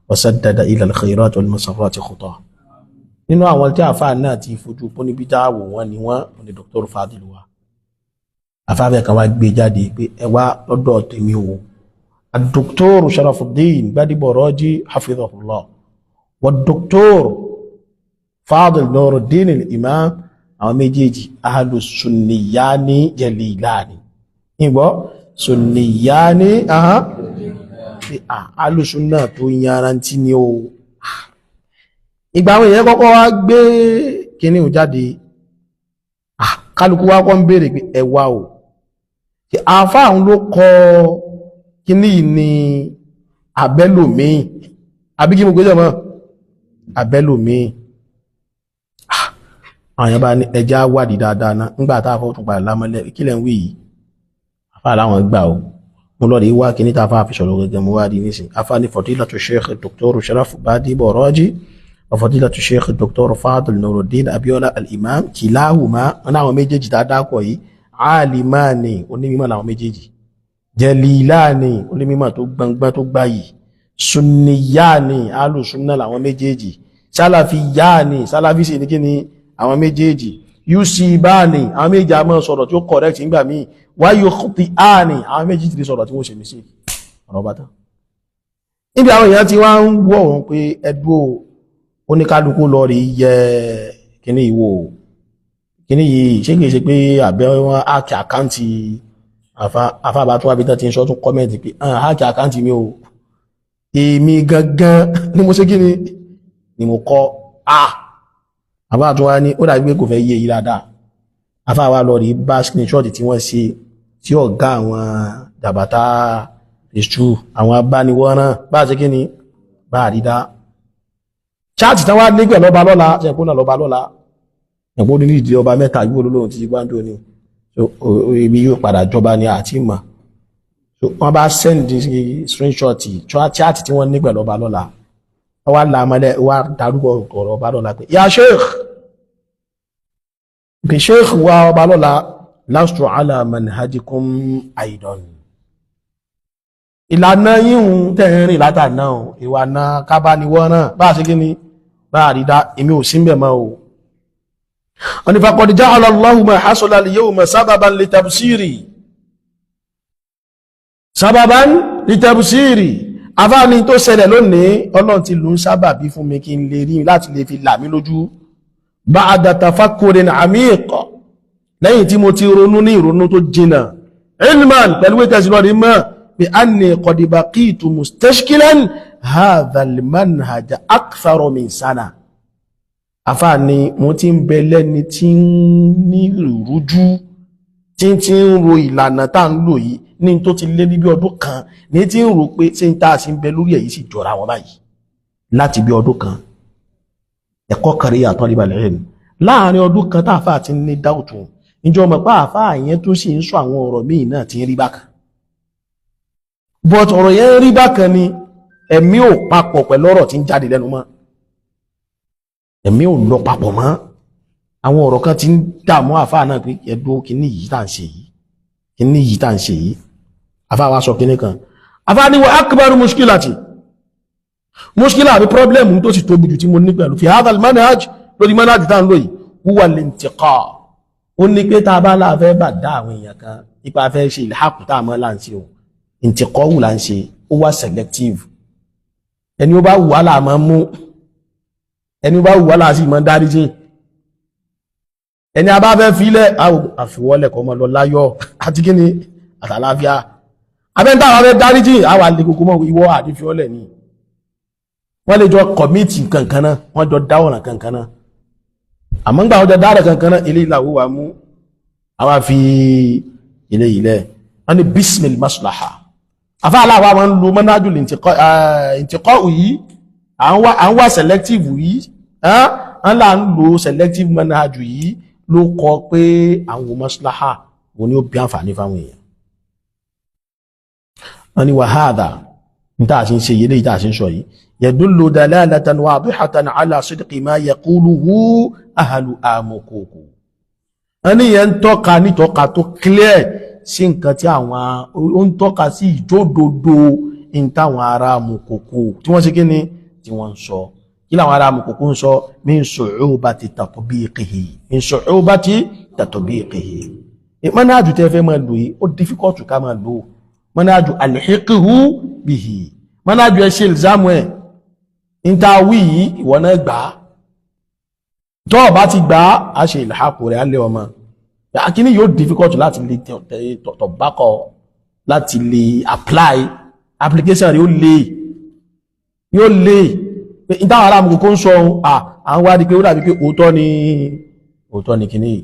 wa saddada ila al-khairat wal masarrat khutah. Nínú àwọn tí àfáà náà ti fojú pọ́n níbi táwò wọn ni wọ́n ní Dr. Fadil wa. Afáfẹ́ kan wá gbé jáde pé ẹ wá lọ́dọ̀ tèmi o, Dr. Sharafuddin Gbadebo Raji hafidhahullah wa Dr. Fadil Nuruddin al-Imam, àwọn méjèèjì ahlu sunniyani jalilani, ìgbọ́ sunniyani ahlu sunna tó yanrantí ni o. Ìgbà àwọn èèyàn kọ́kọ́ wá gbé kíní ò jáde, kálukú wá kọ́ ń béèrè pé ẹ wá o, àáfàá òun ló kọ kíní yìí ní abẹ́lòmíì, àbí kí mo gbé jọmọ́ abẹ́lòmíì? Àwọn èèyàn bá ní ẹja wádìí dáadáa náà. Nígbà tá a fọ́ tún padà lámọ́lẹ̀, kí lẹ̀ ń wí yìí? Àfáà láwọn gbà o. Mo lọ rí wá kíní tá a fà fi sọ̀rọ̀ gẹ́gẹ́, mo wá rí nísìn. Àfáà ní Fadilatu Sheikh Dr. Sharaf Gbadebo Raji wa Fadilatu Sheikh Dr. Fadil Nuruddin Abiola Al-Imam kilahuma, wọn náà àwọn méjèèjì tá a dákọ̀ yìí, alimani, onímọ̀ làwọn méjèèjì, jalilani, onímọ̀ tó gbangban tó gbáyì, sunniyani, alùsùnà làwọn méjèèjì, sálàfíyani, sálàfí sì ní kí ni àwọn méjèèjì, yusibani, àwọn méjèèjì a máa sọ̀rọ̀ tí ó correct nígbà míì, wáyé áni, àwọn méjèèjì ti sọ̀rọ̀ tí wọ́n ṣe mí sí ọ̀rọ̀ bá tán. Níbi àwọn èèyàn tí wọ́n ń wọ̀ wọ́n pé ẹdú oníkálukú lọ rí yẹ kíní ìwò kíní yìí, ṣé kìí ṣe pé àbẹ́ wọn hack account àfáàbá tó wá bí tán ti ń sọ, tún comment pé hack account mi o, èmi gangan ni mo ṣe kíni ni mo kọ́. Ah, àbá tó wá ní ó dàbí pé kò fẹ́ yé yìí dáadáa. Afá wa lọ rí bá screenshot tí wọ́n ṣe tí ọ̀gá àwọn jàbátá èṣù àwọn abániwọ́rán bá ṣe kí ni bá àrídá chat tán wá nígbẹ̀ lọ́ba lọ́la ṣẹ̀kú náà lọ́ba lọ́la ẹ̀kú ní ìdí ọba mẹ́ta yóò lóhun ti gbáǹdó ni. So ibi yóò padà jọba ni àti mọ̀. So wọ́n bá send screenshot chat tí wọ́n nígbẹ̀ lọ́ba lọ́la, wọ́n wá làmọ́lẹ̀, wá darúgbọ̀ ọ̀rọ̀ ọba lọ́la pé ya sheikh, pé sheikh wa ọba lọ́la, lastu ala manhajikum aidan. Ìlànà yíhun tẹ́rin látàná ìwà náà kábániwọ́ náà bá ṣe kí ni bá àrídá, èmi ò sí ń bẹ̀ mọ́ o. Wọ́n ni faqad ja'ala Allahu ma hasala al-yawma sababan li tabsiri, sababan li tabsiri. Afáàní tó ṣẹlẹ̀ lónìí, Ọlọ́run ti lù ń sábàbí fún mi kí n lè rí láti lè fi là mí lójú. Ba'da tafakkurin amiq, lẹ́yìn tí mo ti ronú ní ìrònú tó jìnà, ilman, pẹ̀lú wítẹ̀sí lọ́rí mọ́ bí anni qad baqitu mustashkilan hadha al-manhaj akthar min sana. Afáàní mo ti ń bẹ lẹ́ni tí ń ní ìrújú, tí ń ro ìlànà tá ń lò yìí ní tó ti lé ní bí ọdún kan, ní tí ń rò pé tí ń tá a sì ń bẹ lórí èyí sì jọra wọn báyìí láti bí ọdún kan. Ẹ̀kọ́ kan rí àtọ́ nípa lẹ́yìn láàrin ọdún kan tá àfáà ti ní dáùtù. Ìjọ mọ̀ pé àfáà yẹn tó sì ń sọ àwọn ọ̀rọ̀ míì náà ti ń rí bákan, but ọ̀rọ̀ yẹn ń rí bákan ni, ẹ̀mí ò papọ̀ pẹ̀lú ọ̀rọ̀ tí ń jáde lẹ́nu mọ́, ẹ̀mí ò lọ papọ̀ mọ́. Àwọn ọ̀rọ̀ kan ti ń dààmú àfáà náà pé ẹ̀dùn kíní yìí tá à ń ṣe yìí, kíní yìí tá à ń ṣe yìí. Àfáà wa sọ kíní kan. Àfáà ní wa akbaru mushkilati, mushkila àbí problem tó sì tóbi jù tí mo ní pẹ̀lú fi hadha al-manhaj, lórí manhaj tá à ń lò yìí, huwa al-intiqa. Ó ní pé tá a bá láàfẹ́ bà dá àwọn èèyàn kan ipa fẹ́ ṣe ìlhàkù tá a mọ́ là ń ṣe o, intiqa'u là ń ṣe, ó wá selective. Ẹni ó bá wù wá là máa mú, ẹni ó bá wù wá là sì máa dárí jìn. Ẹni a bá fẹ́ filẹ̀, àfiwọ́lẹ̀ kọ́ mọ́ lọ láyọ̀ àti kíni àtàláfíà. Abẹ́ntà àwọn fẹ́ dárí jìn, àwọn àlè kòkó mọ́ ìwọ àdífiọ́lẹ̀ ni. Wọ́n lè jọ commit kankan náà, wọ́n jọ dáwọ̀nà kankan náà, àmọ́ ńgbà wọ́n jọ dáwọ̀nà kankan náà, ilé ìlàwó wa mú àwa fi ilé ilẹ̀. Wọ́n ní bismil maslaha. Afá aláwa máa ń lo manhajul intiqa yìí, à ń wá selective yìí, ń là ń lo selective manhaj yìí ló kọ pé àwọn maslaha wọn ni ó bí àǹfààní fáwọn èèyàn. Wọ́n ní wa hadha, ní tá a ṣe ń ṣe yìí, léyìí tá a ṣe ń sọ yìí, yadullu dalalatan wadihatan ala sidqi ma yaquluhu ahlu Amukoko. Wọ́n ní yẹn ń tọ́ka nítọ́ka tó clear sí nǹkan tí àwọn ó ń tọ́ka sí ìjódodo ní táwọn ará Amukoko tí wọ́n ṣe kí ni tí wọ́n ń sọ. Kí làwọn ará Amukoko ń sọ? Min su'ubati tatbiqihi, min su'ubati tatbiqihi. Manhaj tẹ́ fẹ́ máa lò yìí, ó difficult ká máa lò. Manhaj alhiqhu bihi, manhaj ẹ ṣe ìlzámù ẹ̀ níta wí yìí, ìwọ náà gbà á. Tó o bá ti gbà á, á ṣe ìlhàkù rẹ̀, á lé ọmọ akíní. Yóò difficult láti lè tọ̀bákọ̀, láti lè apply application rẹ̀, ó lè yóò lè ìtàwọn ará Amukoko ń sọ à ń wá di pé ó dàbí pé òótọ́ ni, òótọ́ ni kíní yìí.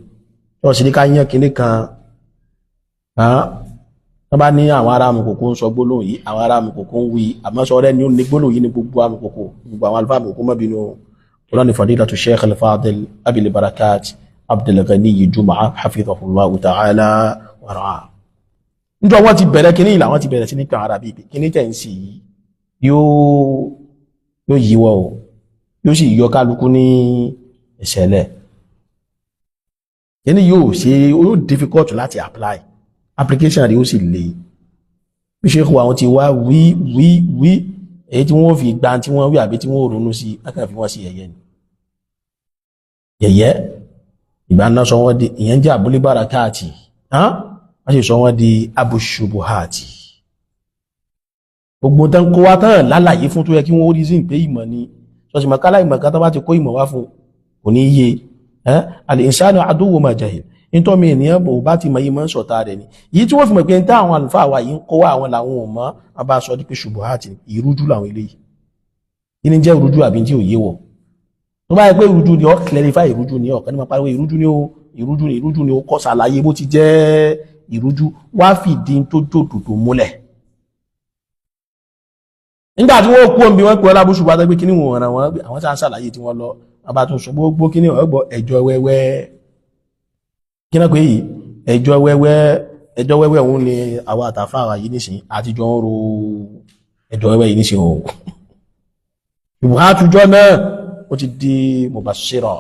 Tí wọ́n sì ní ká yán kíní kan, wọ́n bá ní àwọn ará Amukoko ń sọ gbólóhùn yìí, àwọn ará Amukoko ń wí, àmọ́ sọ rẹ́ ni ó ní gbólóhùn yìí ní gbogbo Amukoko, gbogbo àwọn alfáà Amukoko mọ́ bínú. Ọlọ́ni Fadilatu Sheikh Al-Fadil Abil Barakat Abdul Ghani Jumu'a hafidhahullahu ta'ala wa ra'a. Níjọ́ wọ́n ti bẹ̀rẹ̀ kíní ìlà, wọ́n ti bẹ̀rẹ̀ sí ní kan ara bíi kíní tẹ̀ ń sì yìí yóò yíwọ́ o, yóò sì yọ kálukú ní ìṣẹ̀lẹ̀ kíní yóò ṣe, yóò difficult láti apply, application rẹ̀ ó sì le. Bí ṣe kó àwọn ti wá wí wí wí, èyí tí wọ́n fi gba tí wọ́n wí àbí tí wọ́n ronú sí, akàn fi wọ́n sí yẹ̀yẹ́ ni yẹ̀yẹ́. Ìgbà náà sọ wọ́n di ìyẹn jẹ́ Abul Barakati, wọ́n sì sọ wọ́n di abushubuhati. Gbogbo tán kó wá tán lálàyé fún tó yẹ kí wọ́n rí sí pé ìmọ̀ ni sọ́sì mọ̀kálá ìmọ̀ kan tó bá ti kó ìmọ̀ wá fún kò ní yé. Al-insanu aduwwu ma jahil. Nítorí mi ènìyàn bò bá ti mọ̀ yìí mọ́ ń sọ̀tà rẹ̀ ni yìí tí wọ́n fi mọ̀ pé ní àwọn àlùfáà wa yìí ń kó wá, àwọn làwọn ò mọ̀. Wọ́n bá sọ pé ṣubuhati, ìrújú làwọn eléyìí. Kí ni jẹ́ ìrújú àbí tí ò yé wọ̀? Tó bá yẹ pé ìrújú ni, ọ clarify ìrújú ni, ọ̀kan ní máa pariwo ìrújú ni ó. Ìrújú ni, ìrújú ni. Ó kọ́ ṣàlàyé bó ti jẹ́ ìrújú, wá fìdí tó jòdòdò múlẹ̀. Nígbà tí wọ́n kú òǹbí, wọ́n pè ọlá búṣù bá tẹ́gbé kíní wọ̀n ràn wọ́n, àwọn tí a ń ṣàlàyé tí wọ́n lọ, wọ́n bá tún sọ gbogbo kíní ọgbọ̀ ẹjọ́ wẹ́wẹ́. Kí náà pé yìí? Ẹjọ́ wẹ́wẹ́. Ẹjọ́ wẹ́wẹ́ òun ni àwọn àtàfà àwà yìí nísìn àtijọ́ ń ro ẹjọ́ wẹ́wẹ́ yìí nísìn o. Ìwọ̀n àtijọ́ náà ó ti di mubashira.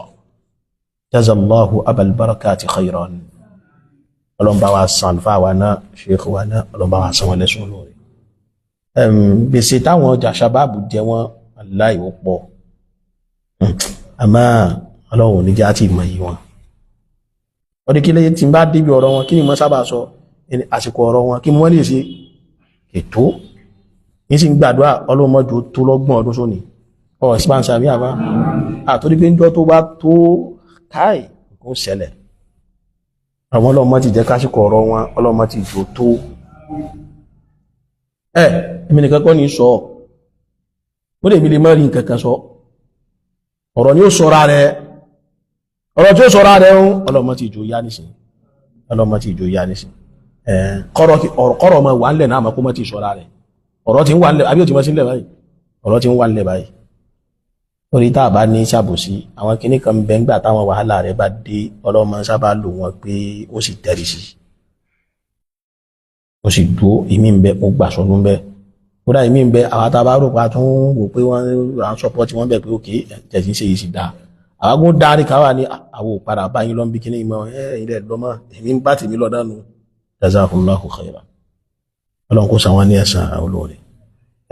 Jazallahu abal barakati khairan. Ọlọ́mbà wa san fáwa náà, sheikh wa náà, ọlọ́mbà wa san wọn lẹ́sùn lórí gbèsè táwọn ọjà sábàbù jẹ wọn. Aláì ó pọ̀, àmọ́ Ọlọ́run ní jẹ́ àti ìmọ̀ yìí wọn. Ọdí kí lẹ́yìn tí ń bá débi ọ̀rọ̀ wọn, kí ni mo sábà sọ àsìkò ọ̀rọ̀ wọn, kí wọ́n lè ṣe ètò ní sí ń gbàdúrà ọlọ́mọdé tó lọ́gbọ̀n ọdún sóní ọ̀ sí bá ń sàmì àbá àtòrí pé ń jọ tó bá tó káì kó ṣẹlẹ̀. Àwọn ọlọ́mọ ti jẹ́ kásìkò ọ̀rọ̀ wọn, ọlọ́mọ ti jò tó ẹ̀. Èmi nìkan kọ́ ní sọ, ó lè mi lè má rí nǹkan kan sọ. Ọ̀rọ̀ ni ó sọ́ra rẹ̀, ọ̀rọ̀ tí ó sọ́ra rẹ̀ ń ọlọ́mọ ti jò yá nísìn, ọlọ́mọ ti jò yá nísìn. Kọ́rọ̀ ọmọ wà ń lẹ̀ náà, mọ́ kó mọ́ ti sọ́ra rẹ̀. Ọ̀rọ̀ ti ń wà ń lẹ̀, àbí ò ti mọ́ sí ń lẹ̀ báyìí? Ọ̀rọ̀ ti ń wà ń lẹ̀ báyìí. Orí tá a bá ní ṣàbòsí, àwọn kinní kan bẹ́ ń gbà táwọn wàhálà rẹ̀ bá dé, ọlọ́mọ sábà lò wọ́n pé ó sì tẹ̀rí sí, ó sì dúó. Ìmí ń bẹ, ó gbà sọnù ń bẹ. Kódà ìmí ń bẹ, àwọn tá a bá rò pa tún wò pé wọ́n à ń sọpọ́tì wọ́n bẹ̀ pé òkè tẹ̀sí ṣe yìí sì dáa. Àwọn agbó dárí káwà ní àwọn òpadà báyìí lọ́n bí kíní ìmọ̀ ẹ̀ ilẹ̀ lọ́mọ èmi ń bá tèmi lọ dánú. Jazakumullahu khairan. Ọlọ́run kó san wọ́n ní ẹ̀san olóore.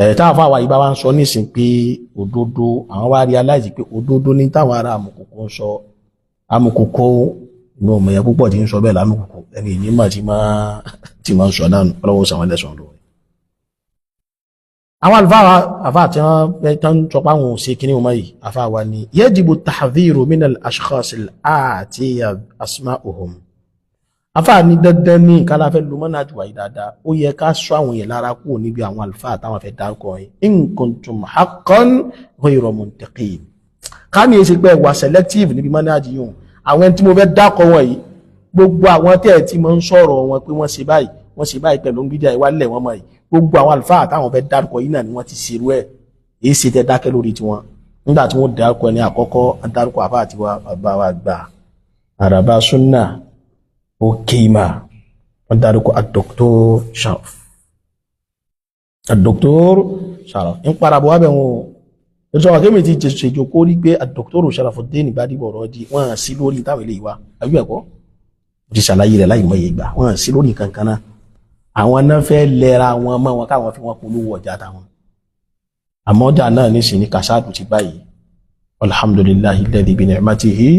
Ẹ̀ táwọn fáwọn àyíbá wa ń sọ nísìn pé òdodo, àwọn wá realize pé òdodo ní táwọn ará Amùkòkò ń sọ. Amùkòkò inú ọmọ yẹn púpọ̀ tí ń sọ bẹ́ẹ̀ lámùkòkò, ẹni ìnímọ̀ tí máa ń sọ náà. Ọlọ́run san wọ́n lẹ́san olóore. Àwọn àlùfáà àfáà tí wọ́n tán sọ pé àwọn ò ṣe kíní wọn yìí, àfáà wa ni yajibu tahdhiru minal ashkhas al-atiya asma'uhum. Àfáà ní dandan ní kálá fẹ́ lu mọ́nà àjùwà yìí dáadáa, ó yẹ ká sọ àwọn yẹn lára kúrò níbi àwọn àlùfáà táwọn fẹ́ dárúkọ yìí. In kuntum haqqan ghayra muntaqin, ká ní èsì pé wà selective níbi mọ́nà àjì yìí. Àwọn ẹni tí mo fẹ́ dákọ wọn yìí, gbogbo àwọn tẹ́ ẹ̀ tí mo ń sọ̀rọ̀ wọn pé wọ́n ṣe báyìí, wọ́n ṣe báyìí pẹ̀lú bídíà ìwálẹ̀ wọn mọ̀ yìí, gbogbo àwọn àlùfáà táwọn fẹ́ dárúkọ yìí náà ni wọ́n ti ṣerú ẹ̀. Èyí ṣe tẹ́ dákẹ́ lórí tiwọn nígbà tí wọ́n dárúkọ ẹni àkọ́kọ́? Dárúkọ àfáà tiwa, bàbá wa gbà àràbà súnà òkèèmà, wọ́n dárúkọ Dr. Sharaf, Dr. Sharaf ń padà bọ̀ wábẹ̀ wọn o. Ètò àwọn akéwì ti ṣèjò kó rí pé Dr. Sharafuddin Gbadebo Raji wọ́n sí lórí táwọn eléyìí wá, àbí ẹ̀kọ́ ti ṣàlàyé rẹ̀ láì mọ̀ iye ìgbà, wọ́n sí lórí nǹkan kan náà. Àwọn náà fẹ́ lẹ́ra wọn mọ́ wọn káwọn fi wọn polówó ọjà táwọn, àmọ́ ọjà náà nísìnyí ní kàṣáàdù ti báyìí. Alhamdulillahi alladhi bi ni'matihi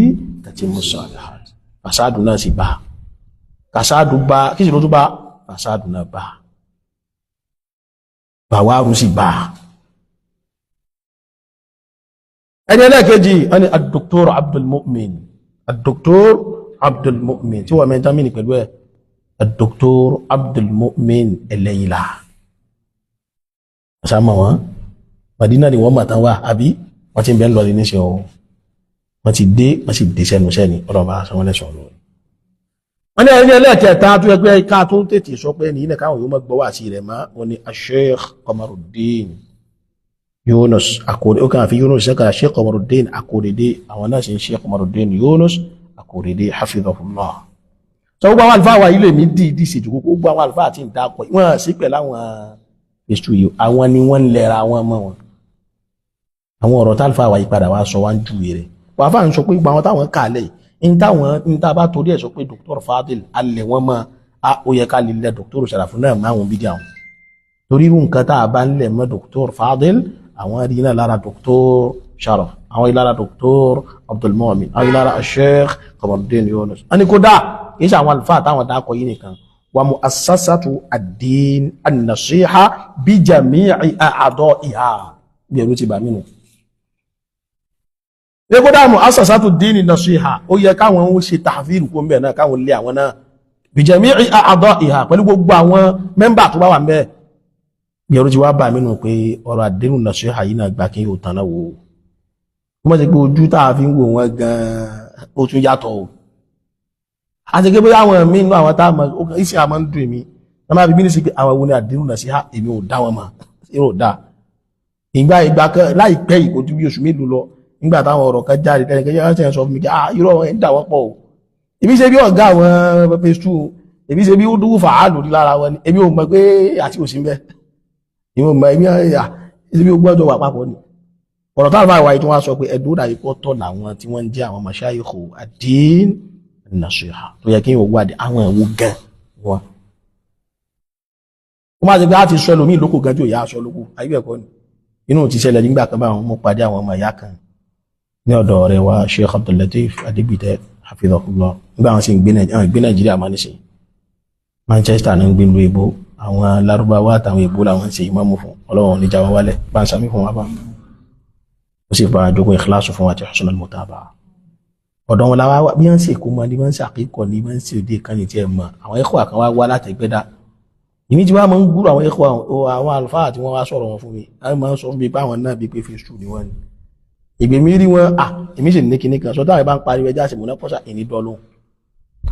tatimmu salihat. Kàṣáàdù náà sì bá kàṣáàdù bá kí sì ló tún bá kàṣáàdù náà bá bàwárù sì bá. Ẹni ẹlẹ́ẹ̀kejì wọ́n ni ad-Doktor Abdul Mu'min, ad-Doktor Abdul Mu'min tí wọ́n mẹ́ta mìíní pẹ̀lú ẹ̀, ad-Doktor Abdul Mu'min Ẹlẹ́yìnlá ọ̀sánmọ̀ wọn. Madina ni wọ́n mọ̀ tán wà, àbí wọ́n ti ń bẹ́ ń lọ ní níṣẹ́ o. Wọ́n ti dé, wọ́n sì dé sẹ́nu sẹ́ni. Ọlọ́ba sanwó lẹ́sàn lórí. Wọ́n ní ẹni ẹlẹ́ẹ̀kẹta tó yẹ pé ká tó ń tètè sọ pé ní ilẹ̀ káwọn yóò mọ̀ gbọ́ wá sí rẹ̀ mọ́, wọn ni Sheikh Qamaruddin Yunus Akorede. Ó kàn fi Yunus sẹ́ka, Sheikh Qamaruddin Akorede. Àwọn náà sì ń Sheikh Qamaruddin Yunus Akorede, hafidhahullah. Sọ gbogbo àwọn àlùfáà wa ilé mi dìídì ṣèjú gbogbo àwọn àlùfáà tí ń dákọ̀ wọ́n sí pẹ̀lú àwọn èṣù yìí, àwọn ni wọ́n ń lẹ́ra wọn mọ́ wọn. Àwọn ọ̀rọ̀ tálùfáà wa yìí padà wá sọ wá ń júwe rẹ̀ wàá fà ń sọ pé gbogbo àwọn táwọn kà lẹ̀ yìí, ń táwọn ń tá a bá torí ẹ̀ sọ pé Dr. Fadil alẹ̀ wọn mọ́ a, ó yẹ ká lè lẹ Dr. Sharafu náà máa wọn bídí àwọn, torí irú nǹkan tá a bá ń lẹ̀ mọ́ Dr. Fadil, àwọn rí náà lára Dr. Sharaf, àwọn rí lára Dr. Abdul Mu'min, àwọn rí lára Sheikh Qamaruddin Yunus. Wọ́n ní kódà kì í ṣe àwọn àlùfáà táwọn dákọ̀ yìí nìkan, wa mu'assasatu ad-din an-nasiha bi jami'i a'da'iha. Bí ẹ̀rú ti bà mí nù. Ní kódà mu'assasatu ad-din an-nasiha, ó yẹ káwọn ń ṣe tahfir kó ń bẹ̀ náà, káwọn lé àwọn náà bi jami'i a'da'iha, pẹ̀lú gbogbo àwọn mẹ́mbà tó bá wà ń bẹ́ẹ̀. Bí ẹ̀rú ti wá bà mí nù pé ọ̀rọ̀ ad-din an-nasiha yìí náà gbà kí yóò tán náà wò ó. Wọ́n ti pé ojú tá a fi ń wò wọ́n gan-an ó tún yàtọ̀ o. Àti pé bóyá àwọn míì nínú àwọn tá a mọ̀ ìsìn àmọ́ ń dùn èmi wọ́n máa fi bí ní sí pé àwọn wo ni àdínú nàṣíhà, èmi ò dá wọn mọ̀, èrò dá. Ìgbà kan láìpẹ́ yìí, kò ju bí oṣù mélòó lọ, nígbà táwọn ọ̀rọ̀ kan jáde tẹ́lẹ̀ kẹ́kẹ́ wọ́n ṣe sọ fún mi kí ah, irọ́ wọn ń dà wọ́n pọ̀ o. Èmi ṣe bí ọ̀gá àwọn phase 2 o, èmi ṣe bí ó dúró fàálù rí lára wọn ni. Èmi ò mọ̀ pé àti òsín bẹ́ẹ̀, èmi ò mọ̀. Èmi à ṣe bí ó gbọ́dọ̀ wà papọ̀ ni. Ọ̀rọ̀ táwọn àwa yìí tí wọ́n sọ pé ẹ̀dùn dàbí pọ̀ tọ̀ làwọn tí wọ́n ń jẹ́ àwọn mashayikhu ad-din an-nasiha tó yẹ kí n wádìí àwọn ẹ̀wò gan wọn. Ó máa ti pé á ti sọ ẹlòmíì lóko gan tí ò yá aṣọ lóko ayé ẹ̀kọ́ ni. Inú ti ṣẹlẹ̀ nígbà kan báwọn, mo pàdé àwọn ọmọ ìyá kan ní ọ̀dọ̀ ọ̀rẹ́ wa Sheikh Abdul Lateef Adigbite hafidhahullah, nígbà wọn sì ń gbé Nàìjíríà máa ní sìn Manchester ní ń gbé lu ìbò àwọn Lárúbáwá àtàwọn ìbò làwọn ń ṣe ìmáàmù fún. Ọlọ́run níjà wọn wálẹ̀, bá ń sàmì fún wa, bá ó sì bá àjogún ikhlasu fún wa àti husnul mutabaa. Ọ̀dọ̀ wọn làwa wá bí wọ́n ń ṣe kó mọ ní wọ́n ń ṣe àkíkọ̀ ní wọ́n ń ṣe òde kan ní tiẹ̀ mọ̀. Àwọn ẹ̀kọ́ kan wá wá látẹ̀gbẹ́dá, èmi tí wọ́n máa ń gbúrò àwọn ẹ̀kọ́, àwọn àlùfáà tí wọ́n wá sọ̀rọ̀ wọn fún mi, àwọn máa ń sọ fún mi pé àwọn náà bíi pé phase 2 ni wọ́n ní. Ìgbè mi rí wọn à, èmi sì ní kinní kan sọ táwọn bá ń pariwo ẹja àṣemọ̀ náà pọ̀ṣà ìní dọ́lóhùn.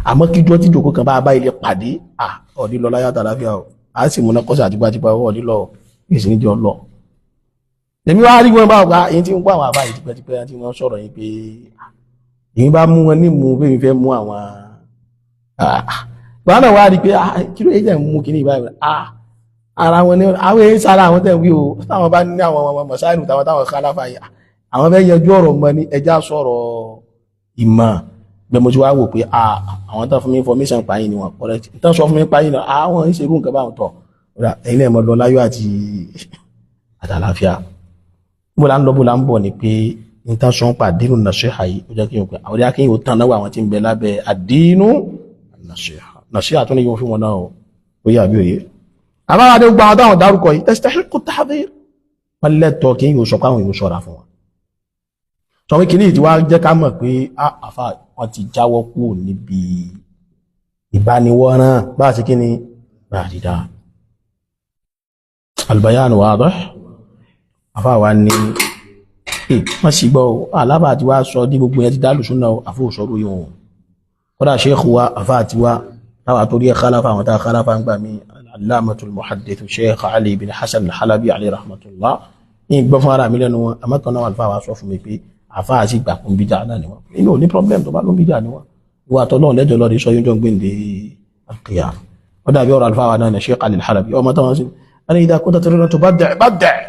Àmọ́ kíjọ́ tí jòkó kan bá bá ilé pàdé à, ọ̀dí lọ láyàtọ̀ àláfíà o, à sì múná kọ́sà àtipátipá ọ̀dí lọ èsì ní jọ lọ. Èmi wá rí wọn bá wà, èyí tí ń kó àwọn àbá yìí tipẹ́tipẹ́ tí wọ́n sọ̀rọ̀ yìí pé èmi bá mú wọn ní mú bí mi fẹ́ mú àwọn gbọ́n náà wá rí pé kí ló yẹ jẹ́ mú kíní ìbáyìí ara wọn ní àwọn èyí sára àwọn tẹ̀ ń wí o, táwọn bá ní àwọn ọmọ mọ̀sáìlù táwọn táwọn kálàfà yìí, àwọn fẹ́ yanjú ọ̀rọ̀ mọ́ ní ẹja sọ̀rọ̀ ìmọ̀ bẹ́ẹ̀. Mo ti wá wò pé àwọn tán fún mi information pààyàn ni wọ́n correct tán sọ fún mi pààyàn náà, àwọn ìṣerú nǹkan báwọn tọ̀ ẹ̀yin náà mọ̀ lọ láyọ̀ àti àtàlàáfíà. Bó la ń lọ, bó la ń bọ̀ ni pé n tán sọ ń pa àdínú nàṣíhà yìí, ó jẹ́ kí n pè àwọn ìyá kí n yóò tán náwó àwọn tí ń bẹ lábẹ́ àdínú nàṣíhà. Nàṣíhà tó ní yóò fún wọn náà ó yà bí òye àbáradé gbogbo àwọn táwọn dárúkọ yìí tastahiqu tahdhir, wọ́n lẹ́tọ̀ọ́ kí n yóò sọ pé àwọn yóò ṣọ́ra fún wọn. Sọ pé kìíní tí wá jẹ́ ká mọ̀ pé àfà wọn ti jáwọ́ kúrò níbi ìbániwọ́rán bá a ṣe kí ni bá a dídá. Albayan wadih. Àfà wa ní wọ́n sì gbọ́ alábà tí wá sọ ní gbogbo yẹn ti dálù súnà àfóòsọ́rọ̀ yìí wọn. Kódà sheikh wa àfà àti wa táwa torí ẹ̀ khalafa àwọn tá a khalafa ń gbà mí, al-allamatul muhaddith Sheikh Ali bin Hasan al-Halabi alayhi rahmatullah, ní gbọ́ fún ara mi lẹ́nu wọn. Àmọ́ kan náà àlùfáà wa sọ fún mi pé àfáà sì gbà kún bíjà náà ni wọn. Inú ò ní problem tó bá ló ń bíjà ni wọn. Ìwà àtọ́ náà lẹ́jọ́ lọ́ọ́ sọ yóò jọ ń gbé al-qiyam. Ó dàbí ọ̀rọ̀ àlùfáà wa náà ní Sheikh Ali al-Halabi ọmọ táwọn sí ẹni idha kunta turidu tubaddi' baddi'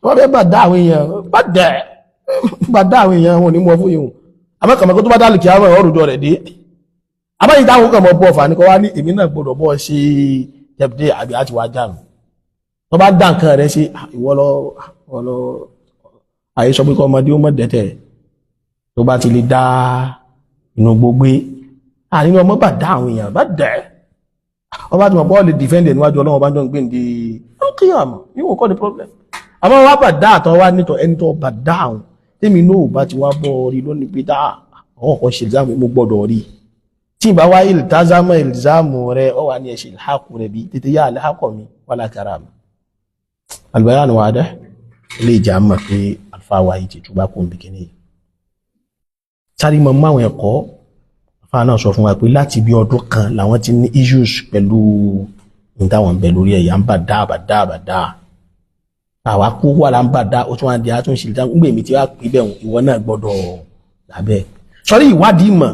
wọ́n fẹ́ bá dá àwọn èèyàn, bá dẹ̀ bá dá àwọn èèyàn wọn ò ní mú ọ fún yìí. Àmọ́ kàmọ́ kó tó bá dá lùkìá mọ́ ọ̀rùjọ rẹ̀ dé. Àmọ́ ìdáhùn táwọn kan mọ́ bọ́ ọ̀fà ní kọ́ wá ní èmi náà gbọ́dọ̀ bọ́ ṣe tẹ̀pẹ́tẹ́ àbí àti wá jáàmù tó bá dá nǹkan rẹ̀ sí ìwọ lọ lọ àyè sọ pé kọ́ ọmọdé ó mọ̀ dẹ́tẹ̀ tó bá ti lè dá inú gbogbo àní ọmọ bá dá àwọn èèyàn bá dẹ̀ ọba tí wọ́n bọ́ lè defend níwájú Ọlọ́run bá jọ ń gbé ní kíyàmù yíwọ̀n kọ́ ni problem. Àmọ́ wá bà dá àtọ́ wá nítọ̀ ẹni tó bà dá àwọn tèmi náà bá ti wá bọ́ rí lónìí pé dá àwọn kan ṣe ìlzámù mo gbọ́dọ̀ rí tí ìbá wá ìltázámọ̀ ìlzámù rẹ ọ wà ní ẹ̀ṣẹ̀ ìlhákù rẹ bí tètè yá àlhákọ̀ mi wà látara mi. Albayan wadih. Ilé ìjà mọ̀ pé alfa wa yìí ti túbá kó ń bí kíní yìí sáré mọ̀ mọ́ àwọn ẹ̀kọ́. Alfa náà sọ fún wa pé láti bí ọdún kan làwọn ti ní issues pẹ̀lú ní táwọn ń bẹ lórí ẹ̀yà ń bà dá bà dá bà dá àwa kú wà là ń bà dá, ó tún wá di àtúnṣe ìjà ń gbè mí tí wàá pè bẹ́ẹ̀, ìwọ náà gbọ́dọ̀ lábẹ́ sọrí ìwádìí mọ̀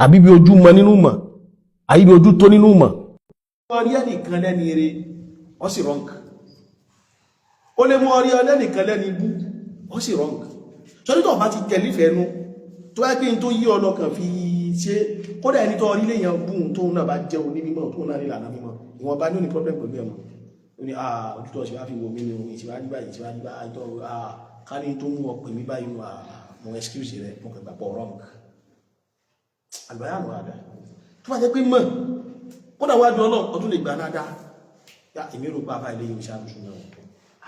àbí bí ojú mọ nínú mọ̀ àbí bí ojú tó nínú mọ̀. Wọ́n rí ẹnìkan lẹ́ni eré, wọ́n sì wrong. Ó lè mú ọrí ọlẹ́nìkan lẹ́ni ibú, wọ́n sì wrong. Sọrí tó bá ti tẹ̀lé ìfẹ́ nu tó wáyé pé n tó yí ọlọ́kàn fi ṣe, kódà ẹni tó rí léèyàn bú tó náà bá jẹ́ onímọ̀ tó náà nílànà mímọ̀, ìwọ̀nba ní ò ní problem pẹ̀lú ẹ̀mọ́. Ó ní ojú tó ṣe wá fi wò mí ni ìṣèwà ní báyìí, ìṣèwà ní báyìí tó ká ní tó mú ọ pè mí báyìí nù, mo excuse rẹ, mo kàn gbà pọ̀ wrong. Àlùbáyà nù àdá tó bá jẹ́ pé mọ̀ kódà wájú Ọlọ́run ọdún lè gbà náà dá yá èmi rò pa àbá ilé yìí ṣáà ṣùgbọ́n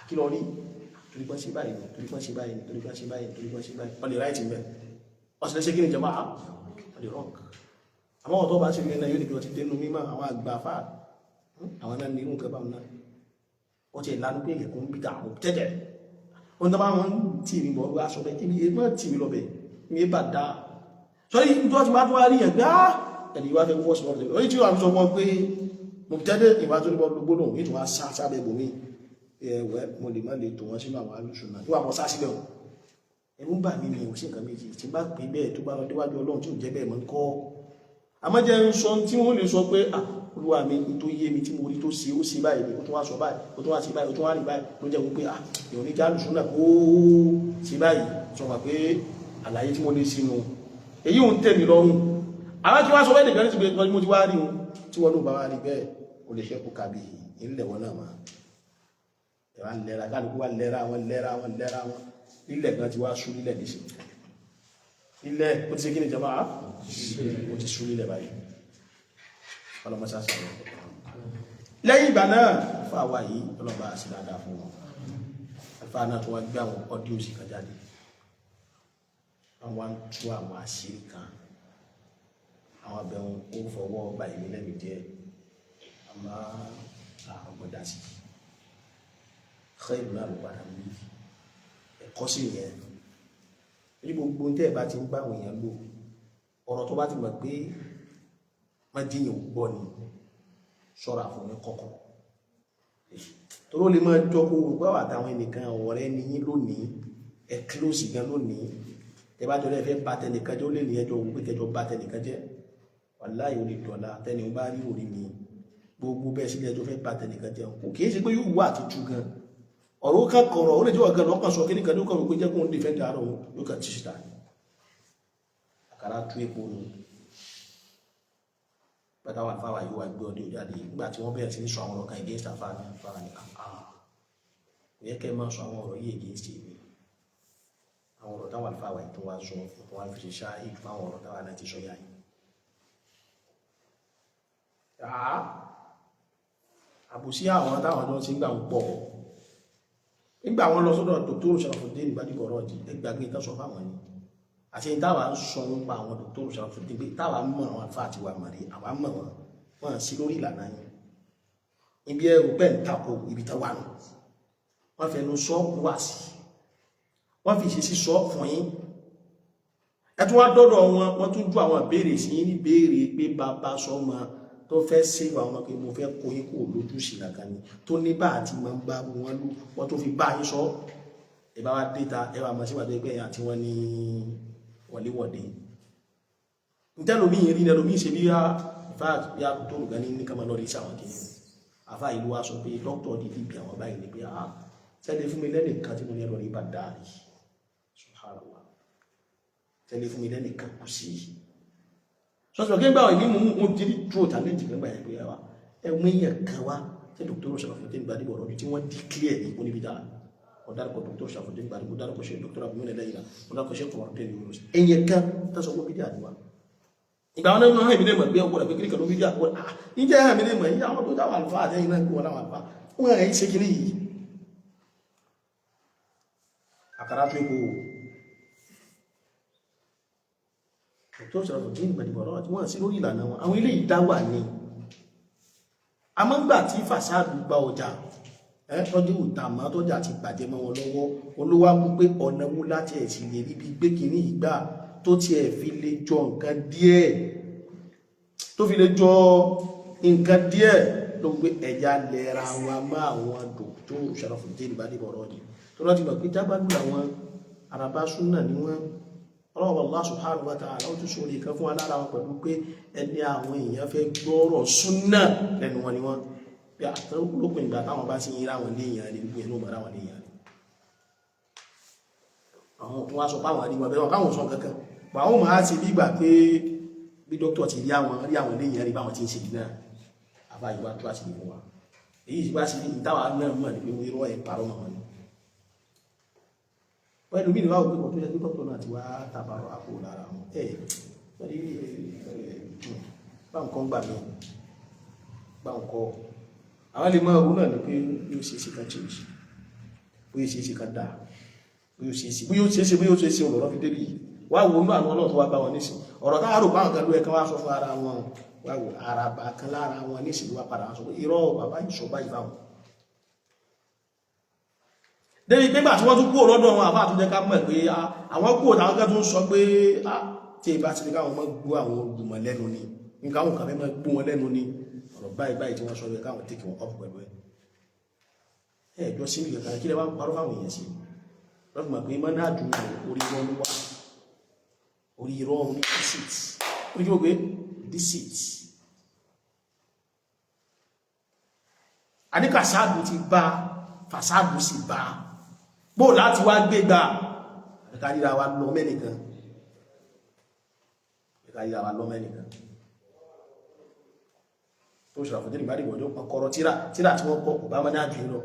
àkílọ̀ rí torí pọ́n ṣe báyìí, torí pọ́n ṣe báyìí, torí pọ́n ṣe báyìí, torí pọ́n ṣe báyìí, wọ́n lè right mẹ́, wọ́n sì lè ṣe kí ni jẹ́ máa wọ́n lè wrong. Àmọ́ ọ̀tọ́ bá ṣe rí ẹ̀nà yóò ní kí wọ́n ti dénú mímọ́ àwọn àgbà fà àwọn náà ní irú nǹkan báwọn náà wọ́n ti ìlànà pé ẹ̀kọ́ ń bí àwọn tẹ́tẹ̀ wọ́n tó bá wọn tì mí bọ̀ wá sọ bẹ́ẹ̀ èmi èmi tì mí lọ bẹ́ẹ̀ èmi bà dá sọ́rí tó ti wá tó wá rí yẹn pé á Ẹni wá fẹ́ wọ́sí lọ́rọ̀ tẹ̀lé orí tí wọ́n sọ wọ́n pé mo tẹ́lẹ̀ ìwà tó níbọ̀ gbólóhùn yìí tó wá sá sábẹ́ bòmí. Ẹ̀wẹ́, mo lè má lè tò wọ́n sínú àwọn alùsùn náà tó wà mọ́ sá síbẹ̀ o. Ẹ̀rù ń bà mí, mi ò sí nǹkan méjì tí bá pè bẹ́ẹ̀ tó bá lọ déwájú Ọlọ́run tí ò jẹ́ bẹ́ẹ̀ mọ́ ń kọ́. Àmọ́ jẹ́ ń sọ tí wọ́n lè sọ pé, ah, Olúwa mi, tó yé mi tí mo rí tó ṣe, ó ṣe báyìí ni, ó tún wá sọ báyìí, ó tún wá ṣe báyìí, ó tún wá rí báyìí, ló jẹ́ wípé, ah, èèyàn ní jálùsùn náà kó ṣe báyìí. Sọ wà pé àlàyé tí mo lè sínú èyí ò ń tẹ́ mi lọ́rùn. Àwọn tí wá sọ bẹ́ẹ̀ nìkan ní ti pé mo ti wá rí wọn tí wọ́n ló bá wá rí bẹ́ẹ̀, ó lè ṣẹ́kù kàbí ilẹ̀ wọn náà máa ẹ̀wà lẹ́ra, kálukú wá lẹ́ra wọn, lẹ́ra wọn, lẹ́ra wọn. Ilẹ̀ gan ti wá sú nílẹ̀ nísìn. Ilẹ̀ ó ti ṣe kí ni jama? Ó ti sú nílẹ̀ báyìí. Ọlọ́mọṣá sàrọ̀. Lẹ́yìn ìgbà náà, fáwa yìí, ọlọ́ba àti dáadáa fún wọn, àfáà náà tó wá gbé àwọn audio sí kan jáde. Wọ́n wá ń tú àwọn àṣírí kan, àwọn abẹ́wọn ó fọwọ́ ba ìmí lẹ́nu díẹ̀, àmọ́ àwọn gbọ́dá sí xeyìí náà ló padà wí. Ẹ̀kọ́ sí yẹn ní gbogbo tẹ́ ẹ̀ bá ti ń bá àwọn èèyàn lò, ọ̀rọ̀ tó bá ti mọ̀ pé má jíyàn gbọ́ ni, ṣọ́ra fún ní kọ̀kọ̀, toró lè máa jọ kó rò pé àtàwọn ẹnìkan ọ̀rẹ́ ni yín lónìí, ẹ close gan lónìí. Ẹ bá jọlẹ́ fẹ́ bá tẹnìkan jẹ́, ó lè ní ẹjọ́ òun pé kẹjọ bá tẹnìkan jẹ́. Wàláhì, ó lè dọ̀la tẹni ó bá rí òrí mi gbogbo bẹ́ẹ̀ sílẹ̀ ẹjọ́ fẹ́ bá tẹnìkan jẹ́. Kò kìí ṣe pé yóò wà tútù gan, ọ̀rọ̀ ó kàn kọ̀rọ̀, ó lè jẹ́ ọ̀gá lọ́kàn sọ kíníkan ní ó kàn wípé jẹ́ kóun defend ara òun, yóò kàn tí síta. Àkàrà tú epo nù pátá wà fáwà yóò wá gbé ọdẹ òjáde. Nígbà tí wọ́n bẹ̀rẹ̀ sí ní sọ àwọn ọ̀rọ̀ kan against àfáà ní àfáà ní, àà, kò yẹ kẹ́ ẹ máa sọ àwọn ọ̀rọ̀ yìí against èmi. Àwọn ọ̀rọ̀ táwọn àlùfáà wà yìí tó wá sọ, tó wá fi ṣe ṣáà ìlú fáwọn ọ̀rọ̀ táwọn náà ti sọ yá yìí. Àá, àbòsí àwọn táwọn tó ń ṣe ń gbà ń pọ̀. Nígbà wọn lọ sọ́dọ̀ Dr. Sharafuddin Gbadebo Raji, ẹgbàgbé tán sọ fáwọn ni àti táwa ń sọ nípa àwọn Dr. Sharafuddin, pé táwa mọ̀ àwọn àlùfáà àti wà mọ̀rí, àwa mọ̀ wọn, wọn sí lórí ìlànà yẹn. Ibi ẹrù bẹ́ẹ̀ ń takò ibi tó wà nù, wọ́n fẹnu sọ wá sí, wọ́n fi ìṣesí sọ fún yín. Ẹ tún wá dọ́dọ̀ wọn, wọ́n tún ju àwọn ìbéèrè sí yín ní béèrè pé bàbá sọmọ tó fẹ́ ṣe àwọn ọmọ pé mo fẹ́ kó yín kúrò lójú ìṣìnà kan ni, tó ní bá àti máa ń bá wọn lù, wọ́n tó fi bá yín sọ. Ẹ bá wá dé ta, ẹ wà mọ̀ síwájú ẹgbẹ́ yẹn àti wọn ní wọléwọ̀de. Ntẹ́lómi rí, ntẹ́lómi ṣe bí in fact bí a tó rò gan ní kama lọ́ọ́ rí sí àwọn kìnìún. Àfa ìlú wa sọ pé dókítà dídí bí àwọn báyìí ni pé, ah, tẹ́lẹ̀ fún mi lẹ́nìkan tí mo ní ẹ lọ rí bá dáàrí. Subhanallah, tẹ́lẹ̀ fún mi lẹ́nìkan kù sí sọ́sọ́ kí n gbà wọ́n ní mú ti rí true challenge kan gbà yẹn pé wá ẹ̀wọ̀n èèyàn kan wá tí Dr. Sharafuddin Gbadebo Raji tí wọ́n declare ní oníbídà. Wọ́n dárúkọ Dr. Sharafuddin Gbadebo, dárúkọ ṣe Dr. Abdul lẹ́yìn náà, wọ́n dárúkọ ṣe Kọ̀ọ̀dé Yunus, èèyàn kan tó sọ pé bídà ni wá. Ìgbà wọn náà hàn mí lè mọ̀ pé ọgbọ́n pé kíríkà ló bídà wọ́n. Ah, níjẹ́ hàn mí lè mọ̀ yìí, àwọn tó dáwà àlùfáà àtẹ́yìn náà kí wọ́n láwọn àlùfáà wọ́n hàn yìí ṣe kiri yìí. Àkàrà tó epo Dr. Sharafuddin Gbadebo Raji wọ́n sí lórí ìlànà wọn, àwọn ilé ìdáwà ni. Àmọ́ ńgbà tí fàṣádù gba ọjà tọ́jú ìtàmọ́ tọ́jà ti bàjẹ́ mọ́ wọn lọ́wọ́, olówó á kú pé ọ̀nà wo láti ẹ̀ sì lè rí bí gbé kínní ìgbà tó tiẹ̀ fi lè jọ nǹkan díẹ̀, tó fi lè jọ nǹkan díẹ̀, ló gbé ẹ̀yà lẹ́ra wa mọ́ àwọn Dr. Sharafuddin Gbadebo Raji tó láti gbà pé jábàlú àwọn àràbá súnà ni wọ́n. Ọlọ́wọ́ Allah subhanahu wa ta'ala ó tún sọ orí kan fún alára wọn pẹ̀lú pé ẹni àwọn èèyàn fẹ́ gbọ́rọ̀ súnà lẹ́nu wọn ni wọ́n bí àtàlókùn. Ìgbà táwọn bá sí yíra wọn léèyàn ní gbogbo ẹnu bàrá wọn léèyàn, àwọn tó wá sọ páwọn àríwá bẹ́ẹ̀ káwọn sọ kankan bà ó máa ṣe bí ìgbà pé bí dókítà ti rí àwọn rí àwọn léèyàn rí báwọn ti ń ṣe náà. Àbá ìwà tó àṣírí fún wa, èyí ìgbà sí ìtawà náà mọ̀ ní pé irọ́ ẹ̀ parọ́ mọ́ wọn ni. Pẹ̀lú mí níwá òpin tó yẹ kí dókítà náà ti wá tàbárọ̀ àpò lára wọn ẹ̀ bá nǹkan gbà mí bá nǹkan àwọn lè máa rú náà ni pé yóò ṣe é ṣe ká change, bóyá ṣe é ṣe ká dáa, bóyá ṣe é ṣe, bóyá ṣe é ṣe, bóyá ṣe é ṣe. Ọ̀rọ̀ fi débi wá wo inú àwọn ọlọ́run tó wá bá wọn nísìn, ọ̀rọ̀ táwọn rò báwọn kan ló yẹ kán wá sọ fún ara wọn, wá wo araba kan lára wọn nísìn ló wá padà wá sọ pé irọ́, bàbá yìí sọ báyìí fáwọn. Débi pé gbà tí wọ́n tún kúrò lọ́dọ̀ wọn, àbá àtúnjẹ́ ká mọ̀ pé àwọn kúrò táwọn kan tún sọ pé tí ìbá ti ní káwọn mọ́ gbọ́ àwọn olùmọ̀ lẹ́nu ni. Nǹkan àwọn kan fẹ́ máa gbó wọn lẹ́nu ni ọ̀rọ̀ báyìí báyìí tí wọ́n sọ yẹ káwọn tèkì wọn ọ̀pọ̀ pẹ̀lú ẹ̀. Ẹ̀jọ́ sí ìgbẹ̀ka kí lẹ wá ń parọ́ fáwọn èèyàn sí? Wọ́n fi mọ̀ pé mọ́nájú orí irọ́ ló wà, orí irọ́, orí deceit, orí kí wọ́n pé deceit. Àníkàsáàdù ti bá fàsáàdù sì bá bó láti wá gbé gbà ẹ̀ka ríra wa lọ mẹ́nìkan, ẹ̀ka ríra wa lọ mẹ́nìkan tó ṣàfùdí nígbàdìgbò ọjọ́ ọkọ̀rọ̀ tíra tíra tí wọ́n kọ́ kò bá mọ́ ní àjò lọ.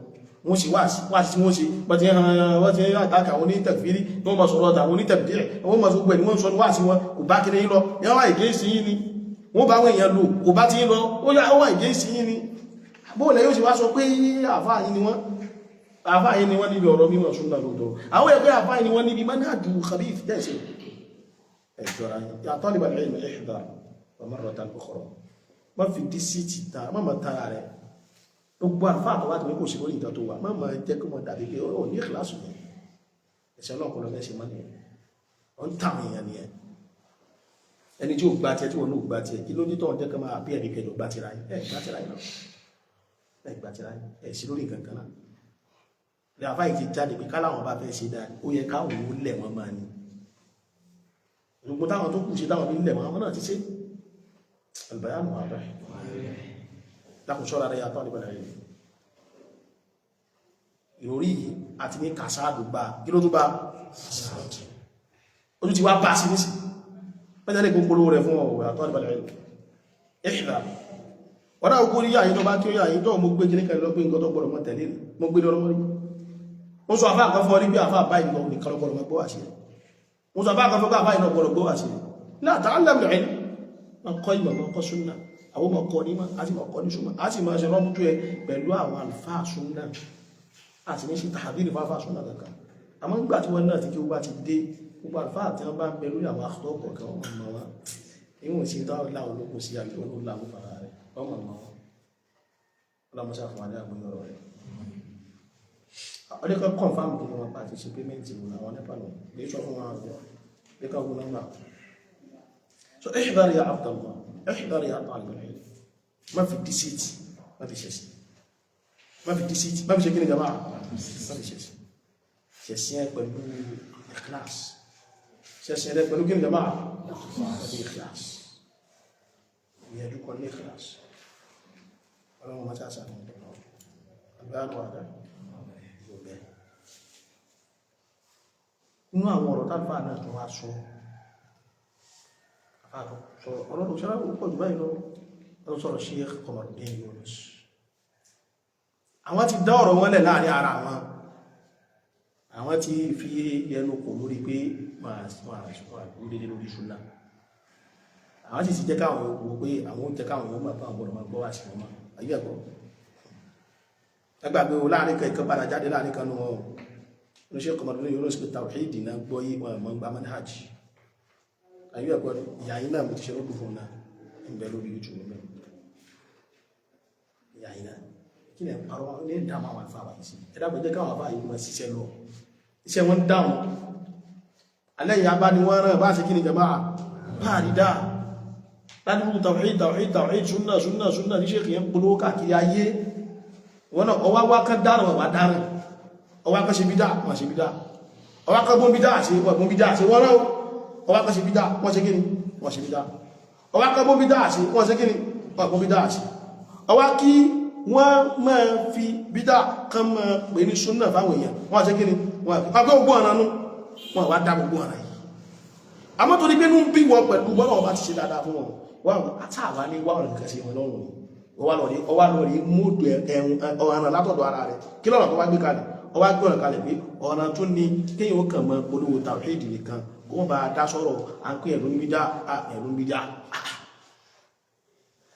Wọ́n sì wá sí tí wọ́n ṣe wọ́n ti hàn, wọ́n ti hàn àtàkà àwọn onítẹ̀fìrí, wọ́n mọ̀ sọ̀rọ̀ àwọn onítẹ̀bìdìrẹ̀, wọ́n mọ̀ sọ̀gbẹ̀ ni wọ́n sọ wá sí wọn kò bá kiri lọ. Yẹn wá ìgé sí yín ni wọ́n bá wọn èèyàn lò kò bá ti ń lọ, ó yá ó wà ìgé sí yín ni. Bóòlẹ̀ yóò sì wá sọ pé àfáà yín ni wọ́n, àfáà yín ni wọ́n níbi ọ̀rọ̀ mímọ̀ súnà lóòótọ́, àwọn ẹgbẹ́ àfáà yín ni wọ́n níbi manhaju khabith dẹ́sẹ̀ ẹ̀jọra yín. Ya talibal ilmi ihdar wa marratan ukhra, má fi dísìtì ta, má má tara rẹ̀. Gbogbo àfáà tó wá tó ní kò sí lórí nǹkan tó wà, má má jẹ́ kó mọ̀ dàbí pé ó ní ìkìláàsù yẹn. Ẹ̀sẹ̀ ọlọ́run lọ fẹ́ ṣe mọ́ nìyẹn, ó ń tàwọn èèyàn nìyẹn. Ẹni tí ó gba tiẹ̀ tí wọn náà gba tiẹ̀, kí ló ní tó ń jẹ́ kó máa bí ẹ̀rí kẹjọ gba tira yín? Ẹ̀ gba tira yín náà, ẹ̀ gba tira yín, ẹ̀ sí lórí nǹkan kan náà. Ní àfáà yìí ti jáde pé káláwọn bá fẹ́ ṣe dáa, ó yẹ káwọn ò lẹ̀ wọ́n máa ní gbogbo táwọn tó kù ṣe, táwọn bí lẹ̀ wọ́n, àwọn náà ti ṣe. Albayanu wadih. Dákun ṣọ́ra rẹ̀, yàtọ̀ nípa rẹ̀. Ìròrí yìí àti ní kàsáàdù bá kí ló tó bá ojú ti wá bá sí nísì mẹ́tẹ́lẹ̀ gbogbo rẹ̀ fún ọ̀wọ̀. Yàtọ̀ nípa rẹ̀ ìṣìlá ọ̀dá òkú ní yàyí tó bá kí ó yàyí tó mú gbé kí ní kẹrì lọ pé nǹkan tó gbọ́dọ̀ mọ́ tẹ̀lé mọ́ gbé lọ́rọ́ rí. Ó sọ àfáà kan fún ọ rí bí àfáà báyìí lọ nìkan lọ gbọ́dọ̀ mọ́ gbọ́ àṣírí. Ó sọ àfáà kan fún àfáà yìí lọ gbọ́dọ̀ gbọ́ àṣírí náà. Ta'allam al-ilm, ma kọ́ ìmọ̀, ma kọ́ súnnà, àwọn ọmọ kọ́ ní ma a sì ma kọ́ ní súnnà, a sì ma ṣe rọ́bùtú ẹ pẹ̀lú àwọn àlùfáà súnnà, a sì ní ṣe tàbílì fáfá súnnà kankan. Àmọ́ nígbà tí wọ́n náà ti kí ó bá ti dé, gbogbo àlùfáà tí wọ́n bá ń bẹ lórí àwọn àkọ́tọ̀ kọ̀ọ̀kan, wọ́n mọ̀ wọn ìwọ̀n sí táwọn láwọn ológun sí àbí wọn ló láwọn fara rẹ̀, wọ́n mọ̀ wọn. Ọlọ́mọṣà fún wa ní àgbóyọ̀ ọ̀rọ̀ rẹ̀. Ọdún kan confirm kí wọ́n pa ti ṣe payment wọn, àwọn nípa nù lè sọ fún wọn àgbọ̀ lè kọ́ wọn nọ́mbà. So ihdar ya Abdallah, ihdar ya talib al-ilm, má fi deceit, má fi ṣẹ̀sìn, má fi deceit, má fi ṣe kí ni jama'a, má fi ṣẹ̀sìn. Ṣẹ̀sìn ẹ pẹ̀lú ikhlas, ṣẹ̀sìn ẹ pẹ̀lú kí ni jama'a, pẹ̀lú ikhlas. Ìyẹn kọ́ ní ikhlas. Ọlọ́run má ṣàṣà ní ọdún náà àgbáyé wà dá yóò bẹ́ẹ̀. Inú àwọn ọ̀rọ̀ tálfà náà tó wá sọ, sọ̀rọ̀ ọlọ́run ṣọ́rọ̀ púpọ̀ jù báyìí lọ. Wọ́n sọ̀rọ̀ Sheikh Qamaruddin Yunus, àwọn ti dá ọ̀rọ̀ wọn lẹ̀ láàrin ara wọn, àwọn ti fi ẹnu kò lórí pé wọ́n dédé lórí ṣúná. Àwọn sì ti jẹ́ káwọn wò pé àwọn ó jẹ́ káwọn yóò mọ̀ pé àwọn gbọ́dọ̀ máa gbọ́ wá sí wọn mọ́ ayé ẹ̀kọ́ ẹgbàgbé o. Láàrin kan ìkan padà jáde láàrin kan nù wọn o ní Sheikh Qamaruddin Yunus pé tawhid náà gbọ́ yí wọn mọ́ gba manhaj ayé ẹ̀kọ́. Ìyá yín náà mo ti ṣe rọ́dù fún náà ń bẹ lórí YouTube mẹ́. Ìyá yín náà kí ni parọ́ ní ìdáhùn àwọn àfáà wáyé sí? Ẹ dábàá jẹ́ káwọn àfáà yìí máa ṣiṣẹ́ lọ, iṣẹ́ wọn dáhùn alẹ́ ìyá bá ní wọ́n rán bá ṣe kí ni jama'a bá rí dáa ládùúgbò tawhid tawhid tawhid sunna sunna sunna ní ṣe kìí polówó káàkiri ayé wọn náà. Ọwá wá kán dáràn, wà dáràn. Ọwá kan ṣe bídá, wọ́n ṣe bídá. Ọwá kan gbọ́n bídá ṣe, wọ́n gbọ́n bídá ṣe. Wọ́n rán ọwá kan ṣe bídá, wọ́n ṣe kíni, wọ́n ṣe bídá. Ọwá kan gbọ́n bídá ṣe, wọ́n ṣe kíni, wọ́n gbọ́n bídá ṣe. Ọwá kí wọ́n máa fi bídá kan máa pè ní súnà fáwọn èèyàn, wọ́n ṣe kíni, wọ́n gbé gbogbo ọ̀nà nú, wọ́n wá dá gbogbo ọ̀nà yìí. Àmọ́ torí pé nú bí wọ́n pẹ̀lú bọ́lá ọba ti ṣe dáadáa fún wọn, wọ́n àtàwà ní wá ọ̀nà kan sí wọn lọ́rùn ni. Ọwá lọ rí múdù ẹ̀hún ọ̀nà látọ̀dọ̀ ara rẹ̀. Kí lọ́nà tó wá gbé kalẹ̀? Ọwá gbé ọ̀nà kalẹ̀ pé ọ̀nà tún ní kéyàn ó kàn mọ́ polówó tàwíìdì nìkan, kó wọ́n bá dá sọ̀rọ̀ à ń pè ẹ̀rù ní bídá, ẹ̀rù ní bídá.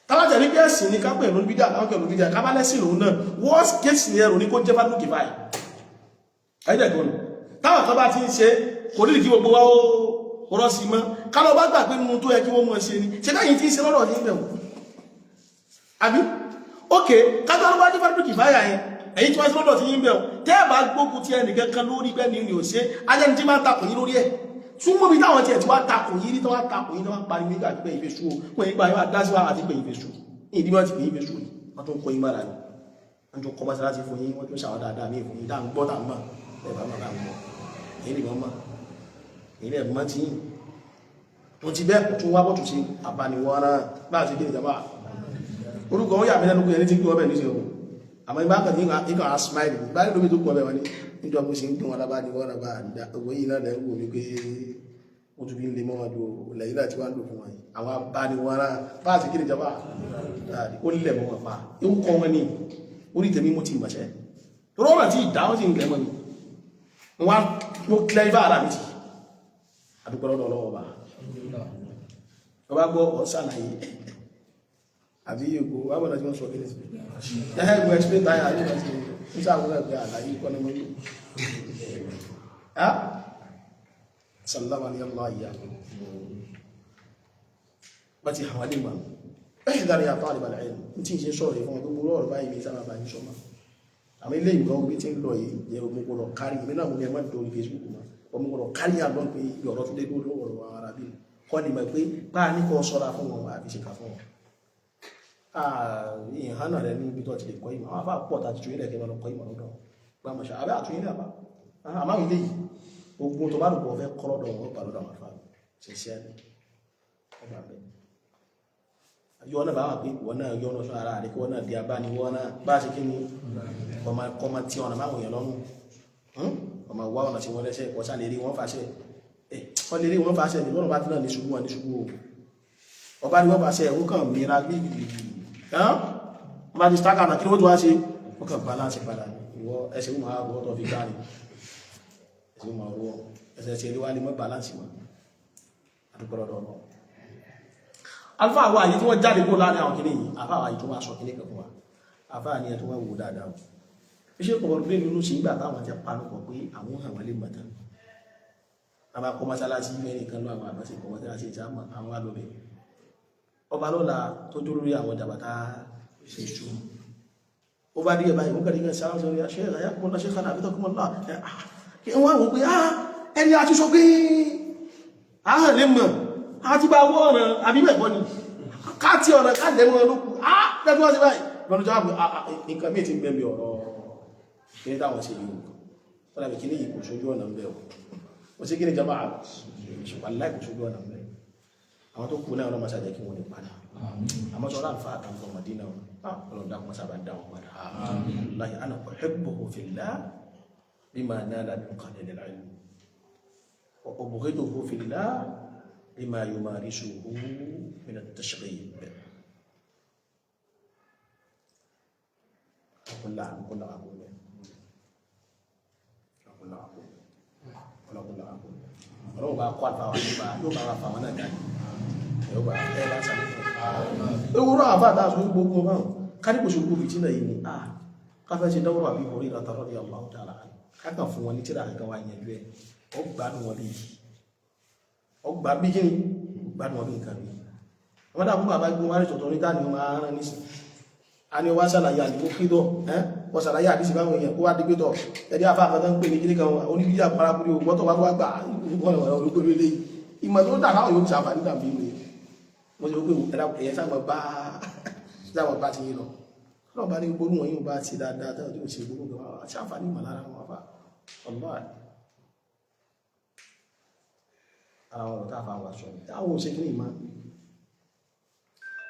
Tábàtẹ̀ ní bí ẹ̀sìn ní kápẹ́ ẹ̀rù ní bídá, kápẹ́ ẹ̀rù ní bídá, kábálẹ́sìn lòun náà. Worst case scenario ní kó jẹ́ fádùn kìfáì ẹ̀jẹ̀ kan táwọn kan bá ti ń ṣe, kò ní kí gbogbo wa ó rọ́ sí mọ́. Kálọ̀ bá gbà pé nínú tó yẹ kí wọ́n mọ̀ ṣe ni ṣe káyìn tí ń ṣe lọ́rọ̀ ní ìbẹ̀wò àbí ok kájọ́ ló wá ní fádùn kìfáyà yẹn. Èyí tí wọ́n ṣe lọ́dọ̀ tí yín bẹ̀wò, tẹ́ ẹ̀ bá gbógun ti ẹnìkan kan lórí pẹ́ ní ní ò ṣe ajẹ́ni tí máa ń takò yín lórí ẹ̀. Súnmọ́ bí táwọn tiẹ̀ tí wá takò yìí tí wá takò yìí tí wá pariwo nígbà pé ìfẹ́ sú o, wọ́n yìí pa dá sí wa àti pé ìfẹ́ sú. Ìdí wọn ti pè ìfẹ́ sú ni wọ́n tún kọ́ yín mára ni, wọ́n tún kọ́ mọ́sálásí fún yín, wọ́n tún ṣàwọn dáadáa míì fún yín tá à ń gbọ́ tá à ń mọ̀. Ẹ̀ bá mọ̀ tá à ń gbọ́, èyí lè mọ̀ mọ̀, èyí lè mọ̀ tí yín tó ti bẹ́ẹ̀ kò tún wá bọ́ tún ṣe àbániwọ́n bá àti dé ìjọba. Orúkọ wọn yà mí lẹ́nu pé ẹni tí ń gbé ọbẹ̀ níṣẹ́ o, àmọ́ ìbá kan ní ìkàn á smile bá nílò mi tó kú ọbẹ̀ wọn ní níjọ mo sì ń gbé wọn lábániwọ́n bá owó yìí náà lẹ́ ń wò mí pé ó tún fi ń lè mọ́ wọn ju lẹ́yìn náà tí wọ́n ń lò fún wọn yìí. Àwọn abániwọ́n bá àti kí ìjọba ó lẹ̀ mọ́ wọn pa ewu kọ́ wọn ní orí tèmi mo ti mọ̀ṣẹ́ tó rọ́rọ̀ tí ìdáhùn sí ń lẹ̀ mọ́ mi wọn mo clear ara mi ti àdúgbò lọ́dọ̀ ọlọ́wọ́ bá ọba gbọ́ ọ̀sàlàyé àbí yòókù wà bọ̀dá tí wọ́n sọ kíní sí ẹ̀hẹ́ ìgbò explain táyà àyè láti ń sàwọn ẹgbẹ́ àlàyé kọ́ ní mọ́ ní sallama ní allah ìyá bá ti hàwà lè mọ̀ ẹ̀hìdárí àtọ́ àlìbàlẹ̀ ẹ̀ tí ń ṣe sọ̀rọ̀ ìfún gbogbo ọ̀rọ̀ báyìí mi sábà bá ń sọ́mà. Àmì ilé ìgbà omi tí ń lọ yìí jẹ́ omi gbọ́dọ̀ kárí mi náà, mo ní ẹ má dórí Facebook mọ́, omi gbọ́dọ̀ kárí àlọ́ pé ọ̀rọ̀ tó dé lórí ọ̀rọ̀ ara bí kọ́ ni mọ̀ pé bá a ní kọ́ sọ́ra fún wọn àfi ṣèkà fún wọn. Ìhànà rẹ̀ ní ibi tó ti lè kọ́ ìmọ̀ àwọn afá pọ̀ tàbí tún ilẹ̀ kí wọ́n lọ kọ́ ìmọ̀ lọ́dọ̀ gbàmọ̀ṣà àbẹ́ àtúnyí ní àbá àmáwọn ilé yìí ogun tó bá rò pọ̀ fẹ́ kọ́ lọ́dọ̀ wọn bà lọ́dọ̀ àwọn afá ṣẹṣẹ́ ọgbà bẹ́ẹ̀. Yọ náà bá wà pé ìwọ náà yọ ọ́nà sọ ara rẹ̀ kí wọ́n náà di abániwọ́ náà bá ṣe kí ni kọ́mọ tí ọ̀nà máwùn yẹn lọ́rùn ọmọ wá ọ̀nà tí wọ́n lẹ́sẹ̀ wọ́n sá lè rí wọ́n fàṣẹ wọ́n lè rí wọ́n fàṣẹ ní wọ́n bá ti náà ní ṣubú wọn ní ṣubú o ọba ní wọ́n fàṣẹ ẹ̀wọ́n kàn mìíràn gbìgbìgbì wọ́n bá ti stákà náà kí wọ́n tó wá ṣe wọ́n kàn balance padà ìwọ ẹsẹ̀ wọn máa rọ́ tó fi gbá ni ẹsẹ̀ wọn máa rọ́ ẹsẹ̀ tí wá lè mọ́ balance wọn àdúgbò lọ́dọ̀ ọ̀nà. Alfa wa yìí tí wọ́n jáde kó láàrin àwọn kìnnìyàn yìí, àfa wa yìí tó wá sọ kìnnì kan fún wa, àfa ni ẹ tó wá wò dáadáa o. Iṣẹ́ kọ̀ọ̀rọ̀ bí nínú sí ìgbà táwọn ti panupọ̀ pé àwọn hàn wọ́n lè mọ̀ tán. A máa kọ́ mọ́sálásí mẹ́rin kan lọ àwọn àbáṣe kọ́ mọ́sálásí ìsámọ̀ àwọn alóbẹ̀. Ọba lọ́la tó dúró lórí àwọn jàbàtà ṣe ṣú. Ó bá díẹ̀ báyìí, wọ́n kàrí kan sáwọn sọ ṣe àyàkùnmọ́lá ṣe kàrà àbí tọkùnmọ́lá. Wọ́n wọ́n pé ẹni a ti sọ pé àhàn lè mọ̀, a ti bá wọ́ ọ̀ràn àbí bẹ́ẹ̀ kọ́ ni. Ká ti ọ̀ràn ká lẹ́mọ́ lókù. Lẹ́gbọ́n sí báyìí. Lọ́nà jọ́ nǹkan míì ti ń bẹ̀mí ọ̀rọ̀ kí ní táwọn ṣe yìí wọ́n lábẹ̀ kí ní ìkò sójú ọ̀nà ń bẹ̀ ọ̀ ó sí kí ní jọba wàláhì kò sójú ọ̀nà ń bẹ̀. Àwọn tó kú náà ọlọ́mọ sàjẹ́ kí wọ́n lè padà. Àmọ́ sọ láǹfà àtàwọn Mádínà ọlọ́dà kọ́ sábà dá wọn padà. Wallahi ana uhibbuhu fillah bima nala min qalil al-ilm wa ubghiduhu fillah bima yumarisuhu min at-tashghib. Ọlọ́run bá kọ́ àlùfáà wa yóò bá wa fà wọn náà jáde, yóò bá ẹ bá sàlẹ̀ fún un. Ewúrọ̀ àbá àtàṣọ gbogbo báwọn káríkò ṣe gbogbo ìtìnà yìí ni a káfẹ́ ṣe dọ́wọ́rọ̀ àbí orí ìrọ̀tà rọ́dí Allahu ta'ala kákan fún wọn ní tíra kankan wá yanjú ẹ, ó gbádùn wọn bí ó gbà bí kíni gbádùn wọn bí nǹkan bí wọn dà fún bàbá gbé wọn tọ̀tọ̀ ní táni wọn máa rán nísìn a ní wá ṣàlàyé àdìgbò kídọ̀ ẹ́ wọ́n ṣàlàyé àdìsí báwọn èèyàn kó wá dé pétọ̀ ẹ̀dí afá àkàtà ń pè ní kíní kan oníbíyà parapuri ògbọ́tọ̀ wá tó wá gbà wọ́n olùgbò lélẹ̀ ìmọ̀ tó dà láwọn yóò ṣàǹfààní dàbí mi mo ṣe pé ẹ̀yẹ sáwọn bá ti yín lọ lọ́wọ́ bá ní gbogbo wọn yóò bá ti dáadáa tó yóò ṣe gbogbo wọn ṣàǹfààní ìmọ̀ lára wọn fa ọ̀lọ́ ara wọn tá a fa wà sọ táwọn ò ṣe kí ni ìmọ̀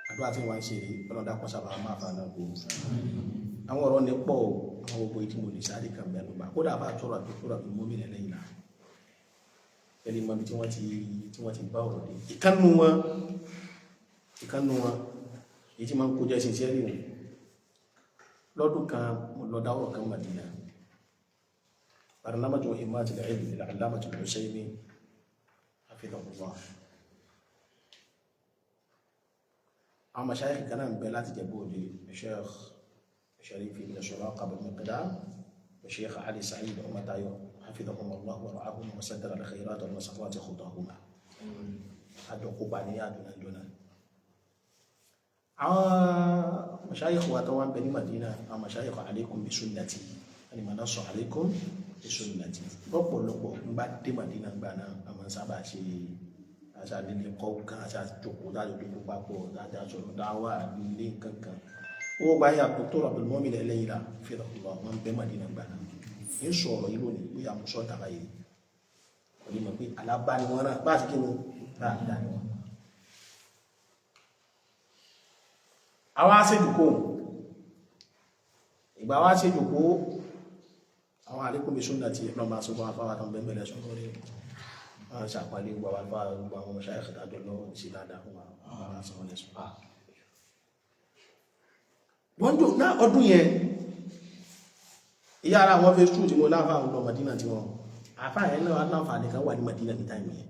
àdúrà tí wọ́n ń ṣe rí ọlọ́dà kọ́ sábà máa fa náà kó àwọn ọ̀rọ̀ ní pọ̀ àwọn gbogbo ìtí mo lè sáré kan mẹ́nu bá kódà bá tọrọ àbí kódà bí mọ́mí rẹ̀ lẹ́yìn náà ẹni mọ́bí tí wọ́n ti bá ọ̀rọ̀ dé ìkánnú wọn èyí tí máa ń kó jẹ́ ṣiṣẹ́ rí wọn lọ́dún kan mo lọ dáwọ̀ kan Madina barnamaju himatul ilm al-allamah al-Usaymi hafidhahullah. Àwọn mashayikh kan náà ń bẹ láti Jẹ̀bú Òde, Sheikh Sharif ibn Suraqa bin Miqdam, Sheikh Ali Sa'id Ọmọtayọ, hafidhahumullah wa ra'ahum wa saddara al-khayrat wa masafat khutahuma. Àjọkópa ní àdúnàjọ́nà. Àwọn mashayikh wa tó wá ń bẹ ní Madina, àwọn mashayikh alaykum bi sunnati, ẹni mà náà sọ alaykum bi sunnati. Lọ́pọ̀lọpọ̀ ń bá dé Madina gbà náà, àmọ́ Àmọ́ sábà ṣe àṣà líle kọ́ kan, àṣà jòkó dájọ́ tó kó papọ̀ dájọ́ sọ̀rọ̀ dáwà líle kankan. Owó gba ayé Dr. Abdulmumin Ẹlẹ́yìnlá fìlọ̀lọ́ wọn bẹ́ Mádínà gbà náà. Ń sọ̀rọ̀ yìí lónìí bóyá mo sọ tàbá yìí. Wọ́n lè mọ̀ pé alábá ni wọ́n rán bá àti kí ni bá àti dá ni wọ́n. Àwọn aṣèjòkó ìgbà wá ṣèjòkó àwọn àlékún bí súnà tí ẹ̀nà máa sọ́kọ́ afáwà tán bẹ́ẹ̀ mẹ́lẹ̀ sọ́kọ́ rí wọ́n ṣàpàlẹ̀ gbogbo àwọn afáwà gbogbo àwọn ọmọ ṣáyẹ̀ kẹta jọ lọ sí dáadáa fún àwọn asọ́wọ́n lẹ́sùn. Wọ́n jò náà ọdún yẹn ìyá ara àwọn phase 2 tí mo láfà àwọn ọmọ Madina tí wọ́n àfáà yẹn náà láǹfààní kan wà ní Madina ní táìmù yẹn.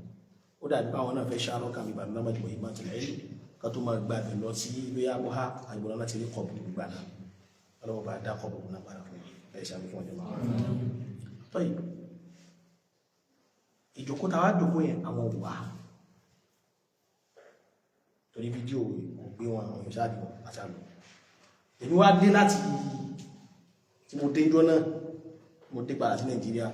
Ó dàbí pé àwọn náà fẹ́ ṣàrọ́ kàmí bàbá náà mọ̀jùmọ̀ ìmọ̀ àtìlẹ́ yìí ká tó máa gba ibẹ̀ lọ sí ilé abúhá àgbọ̀nà láti rí kọ̀bù gbà náà. Ọlọ́wọ́ bá dá kọ̀bù náà padà fún ẹ̀ ṣàmì fún ọjọ́ máa. Tọ́yì ìjókòó tá a wá jókòó yẹn àwọn wà torí fídíò kò gbé wọn àwọn èèyàn ṣáàjú àṣàlù. Èmi wá dé láti tí mo dé jọ náà, mo dé padà sí Nàìjíríà.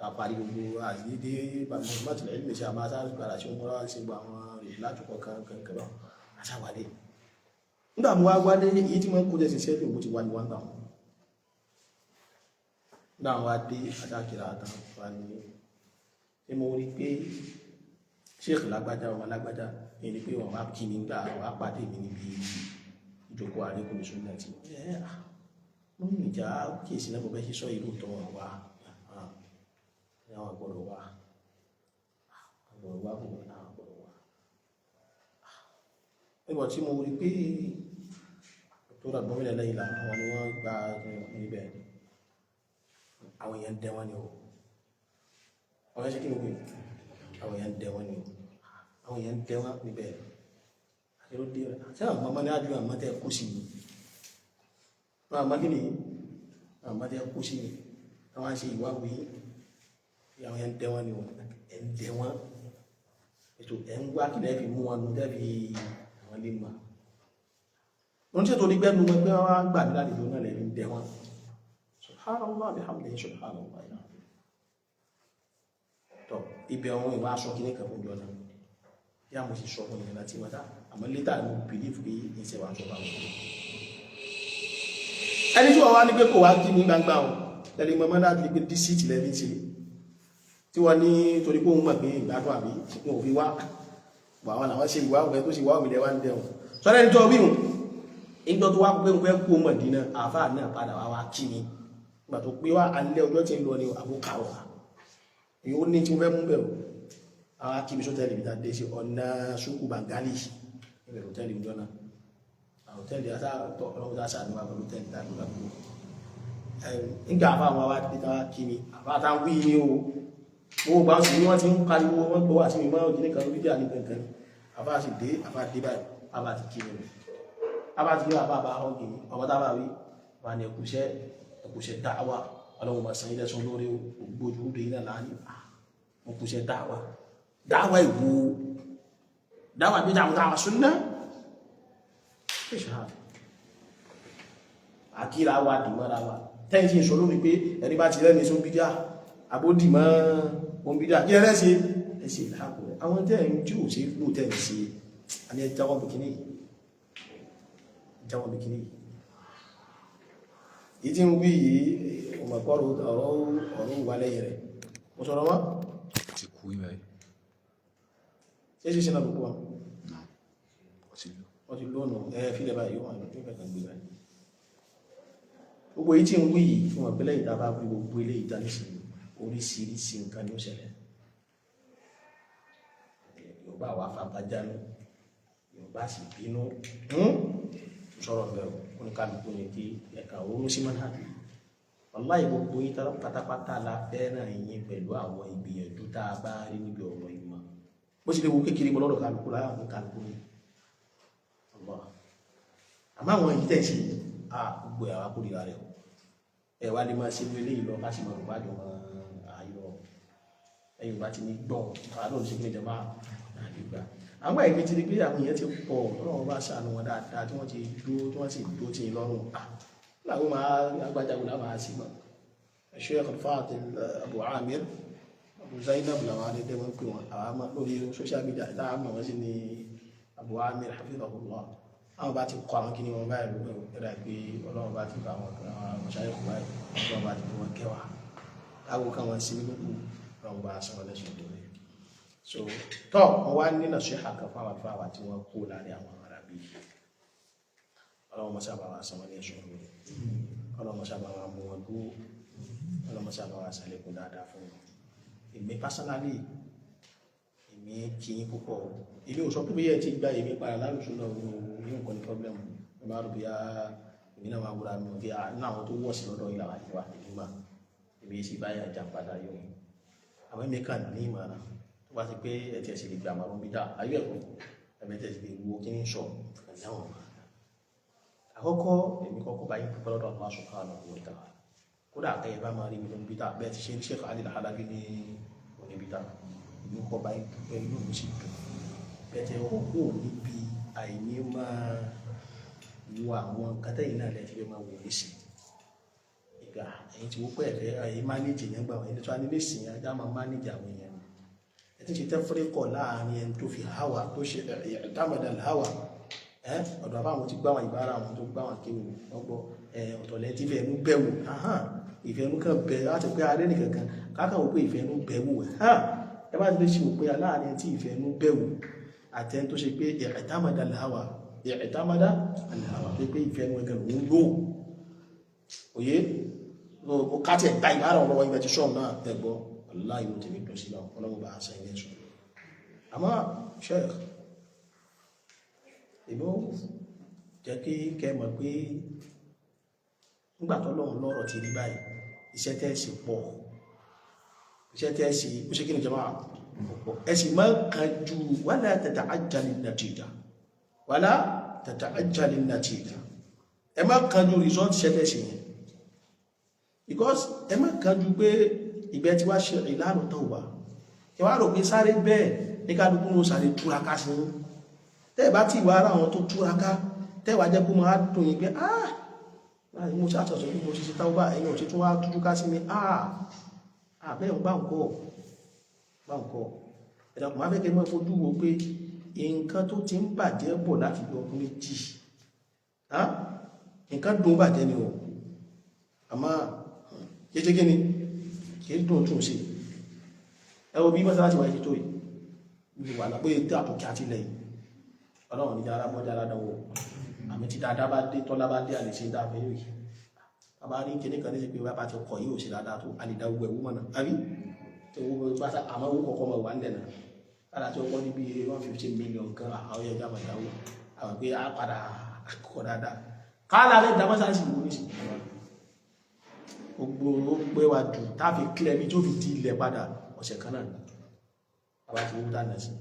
Àparí gbogbo àdídé bàtìlẹ̀ ìlú ṣe àmà sáré padà sí ọmọ ṣe gbogbo àwọn rẹ̀ látùkọ̀ kankan lọ àṣàwálé. Nígbà mo wá wálé èyí tí wọ́n kó jẹ́ ṣiṣẹ́ bí mo ti wá ní wọ́n gbà wọn. Nígbà mo wá dé àṣàkìrà àtàn wá ní ṣé mo rí pé Sheikh lágbájá ọmọ lágbájá ní pé wọ́n wá kí mi gbà wá pàdé mi níbi ìjókòó àríkùn ìṣúná tí mo ní ìjà kíyèsí náà mo bẹ́ ṣe sọ ìlú tó wọn wá àwọn àgbọ̀dọ̀ wá àgbọ̀dọ̀ wá fún mi àwọn àgbọ̀dọ̀ wá. Nígbà tí mo rí pé tó rà gbọ́mílẹ̀ lẹ́yìn là àwọn ni wọ́n gba níbẹ̀ àwọn èèyàn dẹ wọ́n ni o. Àwọn èèyàn ṣe kí ni wí? Àwọn èèyàn dẹ wọ́n ni o. Àwọn èèyàn dẹ wọ́n níbẹ̀. Àti ló dé ṣé àwọn ọmọ ní àdúrà àmọ́ tẹ́ kú sí ni? Wọ́n àmọ́ kí ni? Àmọ́ tẹ́ kú sí ni. Àwọn á ṣe ìwáwí. Àwọn yẹn ń dẹ wọn ni o, ẹ ń dẹ wọn ètò ẹ ń wá kílẹ̀ fi mú wọn nù tẹ́ fi àwọn lè mọ̀ wọn tí ètò onígbẹ́nu wọn pé wọ́n á gbà mí lálejò náà lẹ́ni ń dẹ wọn. Subhanallah bihamdihi subhanallah. Tọ ibẹ̀ ọ̀hún ìwà aṣọ kìíní kan fún jọ náà bí a mo sì sọ fún ìyẹn láti wọ́n dá àmọ́ létà mo bìlíf pé ìṣe wàá sọ fáwọn ọmọ ẹni tí wọ́n wá ní pé kò wá kí ní gbangba o tẹ́lẹ̀ mọ́ mọ́lá ti pé dísìtì lẹ́ni ṣe tí wọ́n ní torí pé òun mọ̀ pé ìgbádùn àbí wọn ò fi wá wà wọn làwọn ṣe ìwà òun tó ṣe ìwà òun ilẹ̀ wá ń dẹ̀hùn sọ́dọ̀ ẹni tó wíhùn ìjọ tó wá pé òun fẹ́ kú Mọ̀dínà àáfàá náà padà wá wá kí mi ìgbà tó pé wá alẹ́ ọjọ́ tí ń lọ ní àbúkàwà èyí ó ní tí mo fẹ́ mú bẹ̀rù àwọn akí mi sótẹ́lì mi tàdé sí ọ̀nà sókù Bangali ìbẹ̀rù hòtẹ́ẹ̀lì ìjọ náà hòtẹ́ẹ̀lì ọlọ́run tá a ṣàdúrà pẹ̀lú hòtẹ́ẹ̀lì tá a dúrà pẹ̀lú nígbà àfa àwọn wa dé táwa kí mi àfa táwọn wí ni o gbogbo bá ń sì ní wọ́n ti ń pariwo wọ́n gbọ́ wà sí mi máa ń jìnnì kan lórí díà ní kankan àfa sì dé àfa dé báyìí àfa ti kí mi àfa ti kí mi àfa bá hàn kì í ọmọ táwa wí wà ní ẹkùṣẹ́ ẹkùṣẹ́ dáwà ọlọ́run máa san ilé sọ lórí ògbójú rẹ̀ náà láàánú ẹkùṣẹ́ dáwà dáwà ìwò dáwà bí dáwà dáwà súnná àkíra wa dìmọ́ra wa tẹ́yìn sí ìṣòro mi pé ẹni bá ti rẹ́ni só bídíà àbódìmọ́ ohun bídíà kí ẹrẹ́ ṣe ẹṣe ìlàkù rẹ̀ àwọn tẹ́yìn tí ò ṣe lò tẹ́yìn sí àní ẹjáwọ́ bìkíní jáwọ́ bìkíní yìí tí ń wí yìí ọmọkọ́rọ̀ ọ̀rọ̀ wà lẹ́yìn rẹ̀ mo sọ̀rọ̀ wọ́n ti kú ibẹ̀ ṣe ṣe ṣe náà gbogbo wọn náà ó ti lò wọ́n ti lónà ẹ fílẹ̀ báyìí yóò wà ní ìfẹ́ kan gbé báyìí gbogbo èyí tí ń wí yìí fún ọ̀pẹ́lẹ̀ ìta bá wí gbogbo ilé ìdánísìn oríṣiríṣi nǹkan ní ó ṣẹlẹ̀ Yorùbá wà fapájánú Yorùbá sì bínú sọ̀rọ̀ bẹ̀rù oníkálukú ní kí ẹ̀ka oorun sí mọ́nàbí wàláhì gbogbo yín pátápátá la fẹ́ràn yín pẹ̀lú àwọn ìgbìyànjú tá a bá rí níbi ọ̀rọ̀ ìmọ̀ bó ṣe lè wo kékeré mọ́ lọ́dọ̀ kálukú láyà fún kálukú ní àmọ́ àwọn èyí tẹ̀ ṣe à gbogbo ẹ̀ wá kórìíra rẹ̀ ẹ wá lè máa ṣe ní eléyìí lọ ká sì máa rò bájọ máa ayọ̀ ẹ̀yìn bá ti ní gbọ̀n àwọn náà ṣe kí ni jẹ máa àdìgbà àwọn ẹ̀gbẹ́ ti di pé àwọn èèyàn ti pọ̀ Ọlọ́run bá ṣàánú wọn dáadáa tí wọ́n ti dúró tí wọ́n sì dúró tì í lọ́rùn à láwọn máa agbájáwò láwọn máa sì mọ́ Sheikh Al-Fadil Abu Amir Abu Zainab làwọn adẹ́dẹ́ wọn pè wọn, àwọn àmọ́ lórí social media táwọn mọ̀ wọ́n sí ní Abu Amir hafidhahullah. Àwọn bá ti kọ àwọn kíní wọn báyìí lórí ẹ̀rọ pé Ọlọ́run bá ti bá àwọn ṣáyẹ̀kù báyìí, Ọlọ́run bá ti fi wọn kẹwàá káwọ́ káwọn sí nínú kù, Ọlọ́run bá sọ wọn lẹ́sùn lórí. So tọ́ wọn wá ní nasiha kan fáwọn àlùfáà wa tí wọ́n kó láàrin àwọn ará bí. Ọlọ́run mọ́sá bá wa sọ wọn lẹ́sùn lórí, Ọlọ́run mọ́sá bá wa mú wọn dúró, Ọlọ́run mọ́sá bá wa ṣàlékún dáadáa fún wọn. Èmi personally, èmi kì í púpọ̀, èmi ò sọ pé bóyá ẹ ti gba èmi padà lálùsùn náà ní nǹkan ní problem. Ẹ máa rò bóyá èmi náà máa wúra mi ò fi nínú àwọn tó wọ̀ sí lọ́dọ̀ ìlà àìwá èmi mà èmi sì báyà jà padà yóò. Àwọn èmi kàn ní ìmọ̀ràn tó bá ti pé ẹ tiẹ̀ sì lè gbà màrún bí dá ayé ẹ̀kọ́ ẹ̀mí tẹ̀ sì lè wo kí ní sọ ẹ̀dáwọn. Àkọ́kọ́, èmi kọ́kọ́ bá yín púpọ̀ lọ́dọ̀ Allah subhanahu wa ta'ala. Kódà kẹ́yẹ bá máa rí mi lóun bí dá bẹ́ẹ̀ ti ṣe ní Sheikh Ali Al-Halabi ní oníbí dá, èmi kọ́ bá yín dúpẹ́, inú mi sì dùn bẹ́ẹ̀ ó kò níbi àìní máa wo àwọn nǹkan tẹ́yìn náà lẹ́ẹ̀tí fẹ́ máa wò ní sí ìgbà ẹ̀yìn tí wọ́n pẹ́ ẹ̀fẹ́ ẹ̀yìn mánéjì yẹn gbà wọ́n ẹni tó wá nílé sìn ajá máa mánéjì àwọn èèyàn ẹ̀ tí ń ṣe tẹ́fúríkọ̀ láàrin ẹni tó fi háwà tó ṣe ìdámọ̀dà háwà ẹ̀ ọ̀dọ̀ àbáwọn ti gbáwọn ìbára àwọn tó gbáwọn kéwù ọgbọ́ ẹ̀ ọ̀tọ̀lẹ́ tí fẹ́ mú bẹ̀wò ìfẹ́nú kan bẹ̀ láti pé alẹ́ nìkankan kákan wò pé ìfẹ́nú bẹ̀wò ẹ bá ti lè ṣe wò pé aláàrin tí ìfẹ́nú bẹ̀wò àti ẹni tó ṣe pé i'tamada al-hawa, i'tamada al-hawa, tó pé ìfẹ́nú ẹgbẹ̀ lòún lò òye ó káti ẹ̀gbá ìbára ọlọ́wọ́ ibẹ̀ ti ṣọ́ náà ẹgbọ́ aláìwò tèmi dùn sí náà, ọlọ́wọ́ bá aṣẹ ilé ẹ̀ṣọ́. Àmọ́ Sheikh, èmi ó jẹ́ kí kẹ́ mọ̀ pé nígbà tọ́lọ́run lọ́rọ̀ ti rí báyìí, iṣẹ́ tẹ́ ṣe pọ̀, iṣẹ́ tẹ́ ṣe ó ṣe kí ni jọba ọ̀pọ̀, ẹ sì máa kánjú. Wala tata'ajjali natija, wala tata'ajjali natija, ẹ má kánjú result iṣẹ́ tẹ́ ṣe yẹn, because ẹ má kánjú pé ìgbẹ́ tí wá ṣe ìlànà tawba, ẹ wá rò pé sáré bẹ́ẹ̀ ní kálukú ló sáré túraká sí yín. Tẹ́ bá tí ìwà ara àwọn tó túraká, tẹ́ wá jẹ́ kó máa dùn yín pé ah, láì mo ṣàtọ̀sọ̀ bí mo ṣe ṣe tawba, ẹ̀yin ò ṣe tún wá túraká sí mi, ah àbẹ́ ń bá nǹkọ́ bá nǹkọ́. Ẹ̀dàkùn máa fẹ́ kẹ́ mọ́ fojú wo pé nǹkan tó ti ń bàjẹ́ bọ̀ láti bí ọdún 2, nǹkan dùn bàjẹ́ ni o, àmọ́ kéṣe kí ni kìí dùn tún sí. Ẹ wo bí mọ́sálásí wáyé tó yìí ní wà lápé tí àtòkè àti ilẹ̀ yìí, Ọlọ́run ní dára mọ́jára dánwò àmì tí dáadáa bá dé, tọ́lá bá dé, àlè ṣe dáa fẹ́ yìí. Bàbá rí kíní kan ní sí pé wá bá ti kọ̀ yìí ò ṣe dáadáa tó, a lè dá owó ẹ̀wú mọ̀nà àbí owó pátá, àmọ́ owó kọ̀ọ̀kan mọ̀ wà nílẹ̀ náà lára tí ó kọ́ níbi 150 million kan àwọn ẹja mọ̀ ìdáwó àwọn pé a padà kọ̀ dáadáa káàlà rẹ̀ dá mọ́sáàsì wò ní sí gbogbo ó pé wa jù táfi clear bí tó fi di ilẹ̀ padà ọ̀sẹ̀ kan náà bàbá ti wó dáná sí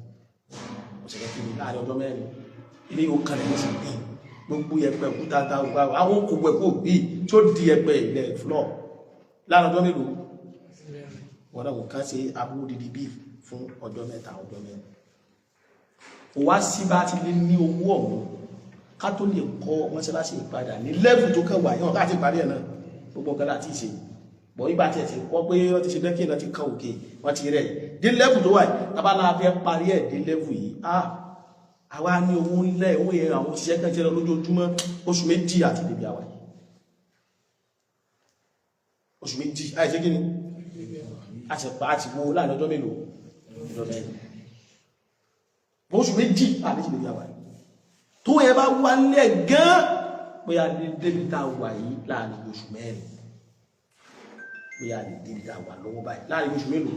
ọ̀sẹ̀ kan kí ni láàrin ọjọ́ 4 ilé yóò kan lẹ́yìn sí bí gbogbo ẹ̀pẹ̀ òkúta gbogbo àwọn kò gbẹ̀ kó bí tí ó di ẹ̀pẹ̀ ilẹ̀ floor láàrin ọjọ́ mélòó wọ́n náà kò kán ṣe aburú didi bí fún ọjọ́ 3 ọjọ́ 4. Kò wá sí bá ti lé ní owó ọ̀hún ká tó lè kọ́ mọ́ṣáláṣí ìpadà ní lẹ́bù tó kẹwàá yẹn káàtì parí ẹ̀ náà gbogbo nǹkan láti ṣe bọ̀ ibà tí ẹ̀ ti kọ́ pé wọ́n ti ṣe dẹ́kìn náà ti kan òkè wọ́n ti rẹ̀ dé lẹ́bù tó wà yìí tábàlá fẹ́ parí ẹ̀ dé lẹ́bù yìí àwa ní owó ńlẹ̀ owó yẹn àwọn òṣìṣẹ́ kan jẹ́ lọ lójoojúmọ́ oṣù 2 àti débi àwà yìí oṣù 2 àìṣe kí ni a sì pa àti wo láàrin ọjọ́ mélòó ọjọ́ 4 oṣù 2 àti débi àwà yìí tó yẹ bá wà nílẹ̀ gan bóyá lè débi tá a wà yìí láàrin oṣù 4, bóyá lè débi tá a wà lọ́wọ́ báyìí láàrin oṣù mélòó.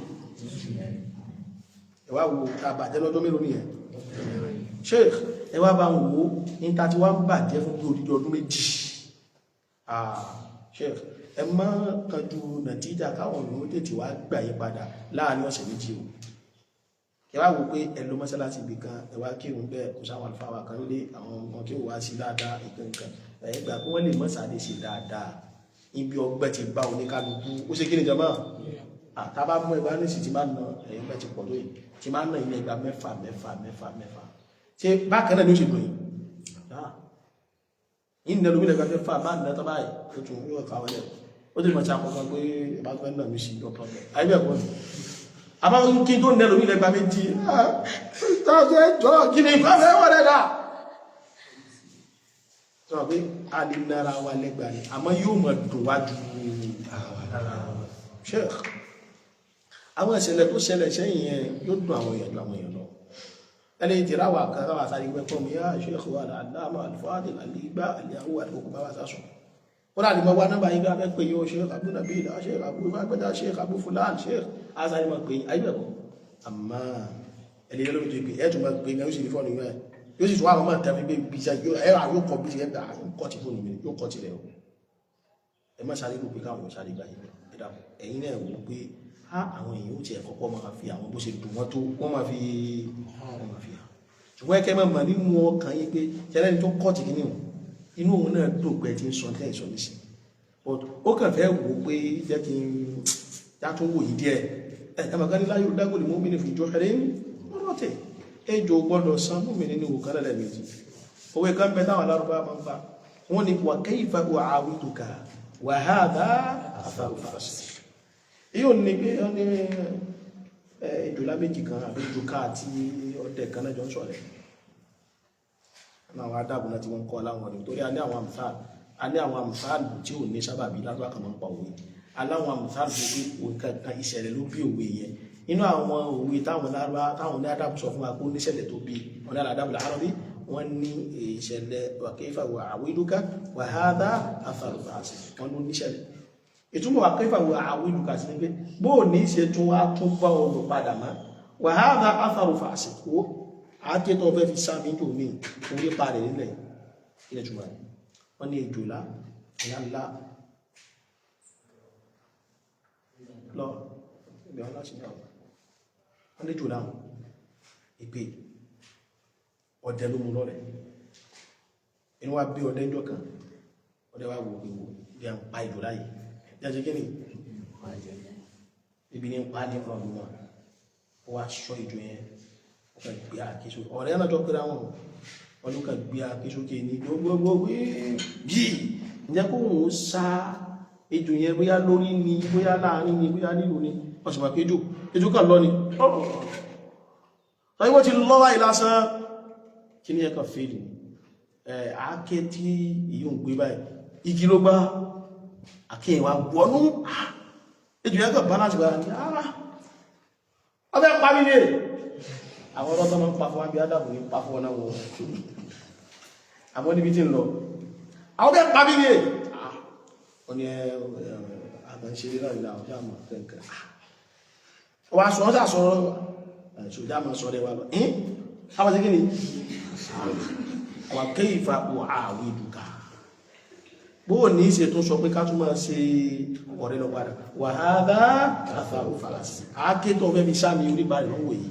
Ẹ wá wo tá a bàjẹ́ lọ́jọ́ mélòó nìyẹn. Sheikh, ẹ wá bá ń wo ní ta ti wá ń bàjẹ́ fún bí odidi ọdún 2. Sheikh, ẹ má kanjú nàtíjà káwọn òun tètè wá gbà yí padà láàrin ọ̀sẹ̀ 2 o. Ẹ wá wo pé ẹ lọ mọ́sálásí ibì kan, ẹ wá kírun bẹ́ẹ̀, kò sáwọn àlùfáà kan lé àwọn ọmọ kí wọ́n wá sí dáadáa ìkankan, ẹ gbà pé wọ́n lè mọ́sálé sí dáadáa ibi ọgbẹ́ ti bá oníkálukú. Ó ṣe kí ni jọmọ́ àtàbá mú ẹgbàá ní sì ti máa na ẹ̀yìn bẹ́ẹ̀ ti pọ̀ tó yìí ti máa na ilẹ̀ ẹgbàá 6 6 6 6 ṣe bákan náà ni ó ṣe dùn yìí yìí nínú ẹlòmílẹ̀ ẹgbàá 6 máa nà tọ́ báyìí ó tún yóò ká wọlé ó ti mọ̀ sí àkọ́kọ́ pé ìbá tó fẹ́ nà mí sí no problem. Ayé bẹ́ẹ̀ kọ́ ni Àmọ́ kí n tó nẹ́lò ní lẹ́gbàá méjì jọ kí ni ìfẹ́ wọ́n rẹ̀ dà sọ pé a lè nára wa lẹ́gbàá ni, àmọ́ yóò mọ̀ dùn wá ju Sheikh. Àwọn ìṣẹ̀lẹ̀ tó ṣẹlẹ̀ sẹ́yìn yẹn yóò dùn àwọn èèyàn ju àwọn èèyàn lọ. Ẹni tí ráwà kan ráwà sáré wẹ́kọ́ mi yá Sheikh wa aláàmà alfadil alìgbà àlìyàwó àti òkú bá wà sásùn. Kódà ní mọ́ wá nọ́mbà yìí bá fẹ́ pé yóò Sheikh Abu Nabil, Sheikh Abu Gbẹ́dá, Sheikh Abu Fulan, Sheikh azari mọ̀ pé ayé ẹ̀kọ́. Àmọ́ ẹni lórí tó pé ẹ̀ tún máa pé yóò sì ní fọ́ọ̀nù yóò yóò sì tún wà máa tẹ̀mí pé bí iṣẹ́ yóò ẹ̀rọ yóò kọ bí iṣẹ́ gbà kọ́ ti fóònù mi yóò kọ́ tirẹ̀ o. Ẹ má sáré rò pé káwọn sáré gbà yìí. Ẹ dàpọ̀ ẹ̀yin náà wò pé á àwọn èèyàn ó tiẹ̀ kọ́kọ́ máa fi àwọn bó ṣe dùn wọ́n tó wọ́n máa fi hàn. Ṣùgbọ́n ẹ̀kẹ́ máa mọ̀ nínú ọkàn yín pé ṣẹlẹ́ni tó kọ́ ti kíní o, inú òun náà dùn pé ti ń sọ tẹ́ ìsọ nísìn, but ó kàn fẹ́ wò pé jẹ́ kí n já tún wò yí díẹ̀. Ẹ̀ ẹ̀ màkà ní láyé dágò lè mú mi ní fi jọ ẹ̀rẹ́ ọ̀rọ̀ tẹ̀ ejò gbọ́dọ̀ san mú mi nínú òkà lẹ́lẹ́mejì. Òwe kan bẹ táwọn alárúbá máa ń pa, wọ́n ní wà kayfa u'awiduka wa hadha atharu farasi. Èyí ò ní pé ó ní ejò láméjì kan àbí ejò ká àti ọdẹ kan náà jọ ń sọ̀rẹ́ àwọn adágún náà tí wọ́n kọ́ aláwọn ọ̀rẹ́, torí a ní àwọn àmsáàlù, a ní àwọn àmsáàlù tí ò ní sábàbí lárúbá kan máa ń pa òwe aláwọn àmsáàlù tó pé nǹkan kan ìṣẹ̀lẹ̀ ló bí òwe yẹn. Inú àwọn òwe táwọn lárúbá táwọn ní adágún sọ fún wa kó níṣẹ̀lẹ̀ tó bí wọn ní adágún làárọ̀ bí wọ́n ní ìṣẹ̀lẹ̀ wa kayfa u'awiduka wa hadha atharu fasi, wọn ló níṣẹ̀lẹ̀. Ìtumọ̀ wa kayfa u'awiduka sí ni pé bóò ní ṣe tún wá tún bá olù padà mọ́, wa hadha atharu fasi, wo àáké tó fẹ́ fi sáàmì jò ní orí pa rẹ̀ nílẹ̀ ilẹ̀ túnmọ̀ rẹ̀. Wọ́n ní ìjòlá ìyá ńlá lọ ìbẹ̀ wọn láti náà, wọ́n ní ìjòlá ìpè ọdẹ ló mú lọ́rẹ̀. Inú wa bí ọdẹ ńjọ́ kan, ọdẹ wa wò pé wò bí a ń pa ìjòlá yìí bí a ṣe kí ni ibi ní ń pa ní ọ̀rọ̀ wọn, ó wá sọ ìjò yẹn, ó kàn gbé àáké sókè. Ọ̀rẹ́ náà jọ pé àwọn wọn ló kàn gbé àáké sókè ní gbogbogbò yìí. Ǹjẹ́ kó òun sá ejò yẹn bóyá lórí ni, bóyá láàrin ni, bóyá nílò ni, wọ́n sì máa pé ejò ejò kàn lọ ni tọ́yí wọ́n ti lọ́wọ́ báyìí lásán kí ní ẹ̀kàn fèèlì ẹ̀ àáké tí ìyí ń gbé báyìí igi ló gbá àáké ìwà wọnú ejò yẹn kàn balance báyìí ní ara ọbẹ̀ pa mí ní àwọn ọlọ́tọ́ máa ń pa fún wa bí Ádámù ní pa fún ọ náà wọ́n àmọ́ níbi tí ń lọ àwọn ọbẹ̀ pa mí ní ọ ní àgbàǹṣe náà ìlà ọjọ́ àmọ́ kẹ̀kẹ́ wà sọ ọ́sà sọ ṣòjá máa sọ rẹwà lọ ẹ́n àwọn sí kí ni wà kayfa u'awiduka bóò ní ṣe tó sọ pé ká tún máa ṣe ọ̀rẹ́ lọ padà wa hadha atharu farasi àáké tó fẹ́ fi sáàmì orípa rẹ̀ lọ́wọ́ yìí,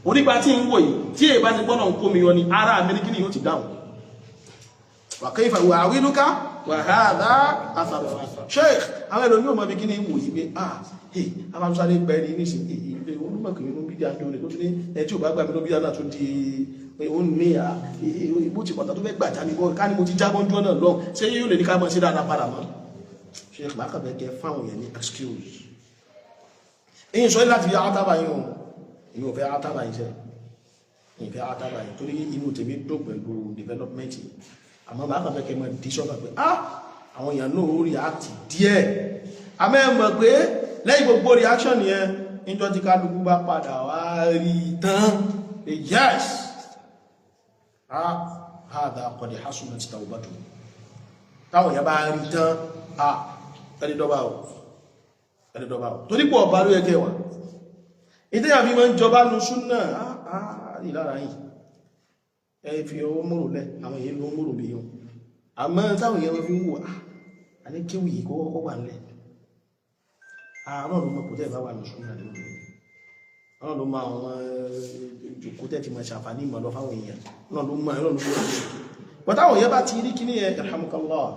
orípa tí ń wò yìí tí èyí bá ti gbọ́nà ń kó mi yọ ni ara mi ní kí ni yóò ti dáhùn. Wa kayfa u'awiduka wa hadha atharu farasi. Sheikh, àwọn ẹlòmí ò mọ̀ bí kí ni wò yìí pé ah hey abájúsáré pẹ́ ní nísìn ìgbé olúmọ̀kìnrin ló ń bídí àjọ rẹ̀ tó tún ní ẹ tí ò bá gbà mí ló bídí náà tún di ó ní à ìbò tí pàtàkì tó fẹ́ gbà jámi bọ́ ká ní mo ti jábọ́ jọ́ náà lọ ṣé yóò lè ní ká mọ́ sí dáadáa padà mọ́. Sheikh, máa kàbẹ́ kẹ fáwọn èèyàn ní excuse èyí sọ láti fi átàbà yín o, èyí ò fẹ́ átàbà yín sẹ́, èyí fẹ́ átàbà yín torí inú tèmi dùn pẹ̀lú development yìí. Àmọ́ máa kàbẹ́ kẹ mọ́ di sọ́kà pé ah àwọn èèyàn náà ó react díẹ̀, àmọ́ ẹ mọ̀ pé lẹ́yìn gbogbo reaction yẹn níjọ́ tí kálukú bá padà wá rí tán pé yes ah hadha qad hasunat tawbatu, táwọn èèyàn bá rí tán ah ẹni dọ́bà o, ẹni dọ́bà o, torí pọ̀ ọba ló yẹ kẹwàá ìtẹ́yà fi máa ń jọba nu súnà ah rí lára yìí ẹ fi owó mòrò lẹ àwọn èèyàn ló mòrò bí yìí àmọ́ táwọn èèyàn fi ń wò ah àní kéwì yìí kó kọ́kọ́ wà nílẹ̀. Àwọn ló mọ̀ kò tẹ́ bá wà ní súnà lónìí, àwọn ló mọ̀ àwọn ìjòkó tẹ́ ti mọ̀ ṣàǹfààní ìmọ̀ lọ fáwọn èèyàn náà ló mọ̀ ẹ̀rọ ló mọ̀. But táwọn èèyàn bá ti rí kíní yẹn, alhamdulillah,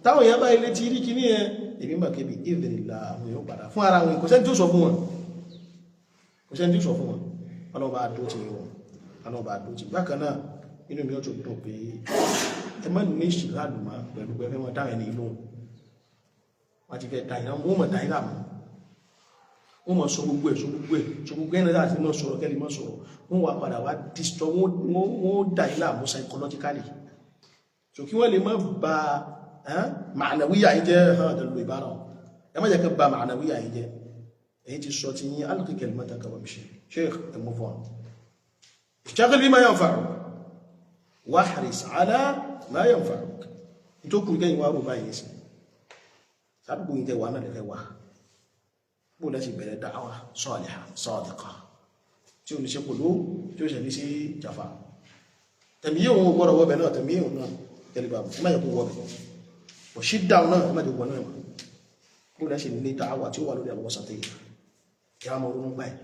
táwọn èèyàn bá ilé ti rí kíní yẹn, èmi mọ̀ kébi ìdìrìlà àwọn èèyàn padà fún ara wọn, kò sẹ́ni tí ó sọ fún wọn, kò sẹ́ni tí ó sọ fún wọn. Ọlọ́ba àdó ti wọn, ọlọ́ba àdó ti. Bákan náà inú mi ó tún dùn pé ẹ má ní ìṣìládùn pẹ̀lú pé ẹ fẹ́ mọ dáhùn ẹni lóhùn, wọ́n ti fẹ́ da ìlànà wọ́n mọ̀ da ìlànà. Wọ́n mọ̀ sọ gbogbo ẹ̀, sọ gbogbo ẹ̀, sọ gbogbo ẹ̀ náà láti mọ̀ sọ̀rọ̀ kẹ́lì mọ̀ sọ̀rọ̀. Wọ́n wà padà wá disturb, wọ́n dà ilé àmú psychologically. So kí wọ́n lè má ba ma'nawiyya yìí jẹ́ hàn àdàlù ìbára wọn. Ẹ má jẹ́ kí ba ma'nawiyya yìí jẹ́. Èyí ti sọ ti yín, alqi kalimataka wamshi. Sheikh, move on. Ishtaghil bima yanfa'uk wahris ala ma yanfa'uk. Tó kù kẹ́yìn wá rò báyìí sí. Sádùkú yìí tẹ́ wà náà lẹ́fẹ́ wà. Bó lẹ́sì bẹ̀rẹ̀ da'wa saliha sadiqa tí ó ní ṣe pòlú tí ó ṣe ní sí jàfà. Tẹ̀mí yóò wọ́n gbọ́dọ̀ wọ́bẹ̀ náà, tẹ̀mí yóò náà tẹ̀lébà má yẹ kó wọ́bẹ̀. Kò sí dáun náà má jẹ́ wọ́n náà. Bó lẹ́sì ní da'wa tí ó wà lórí al-wasatiyya. Kí a mọ̀ ronú báyìí.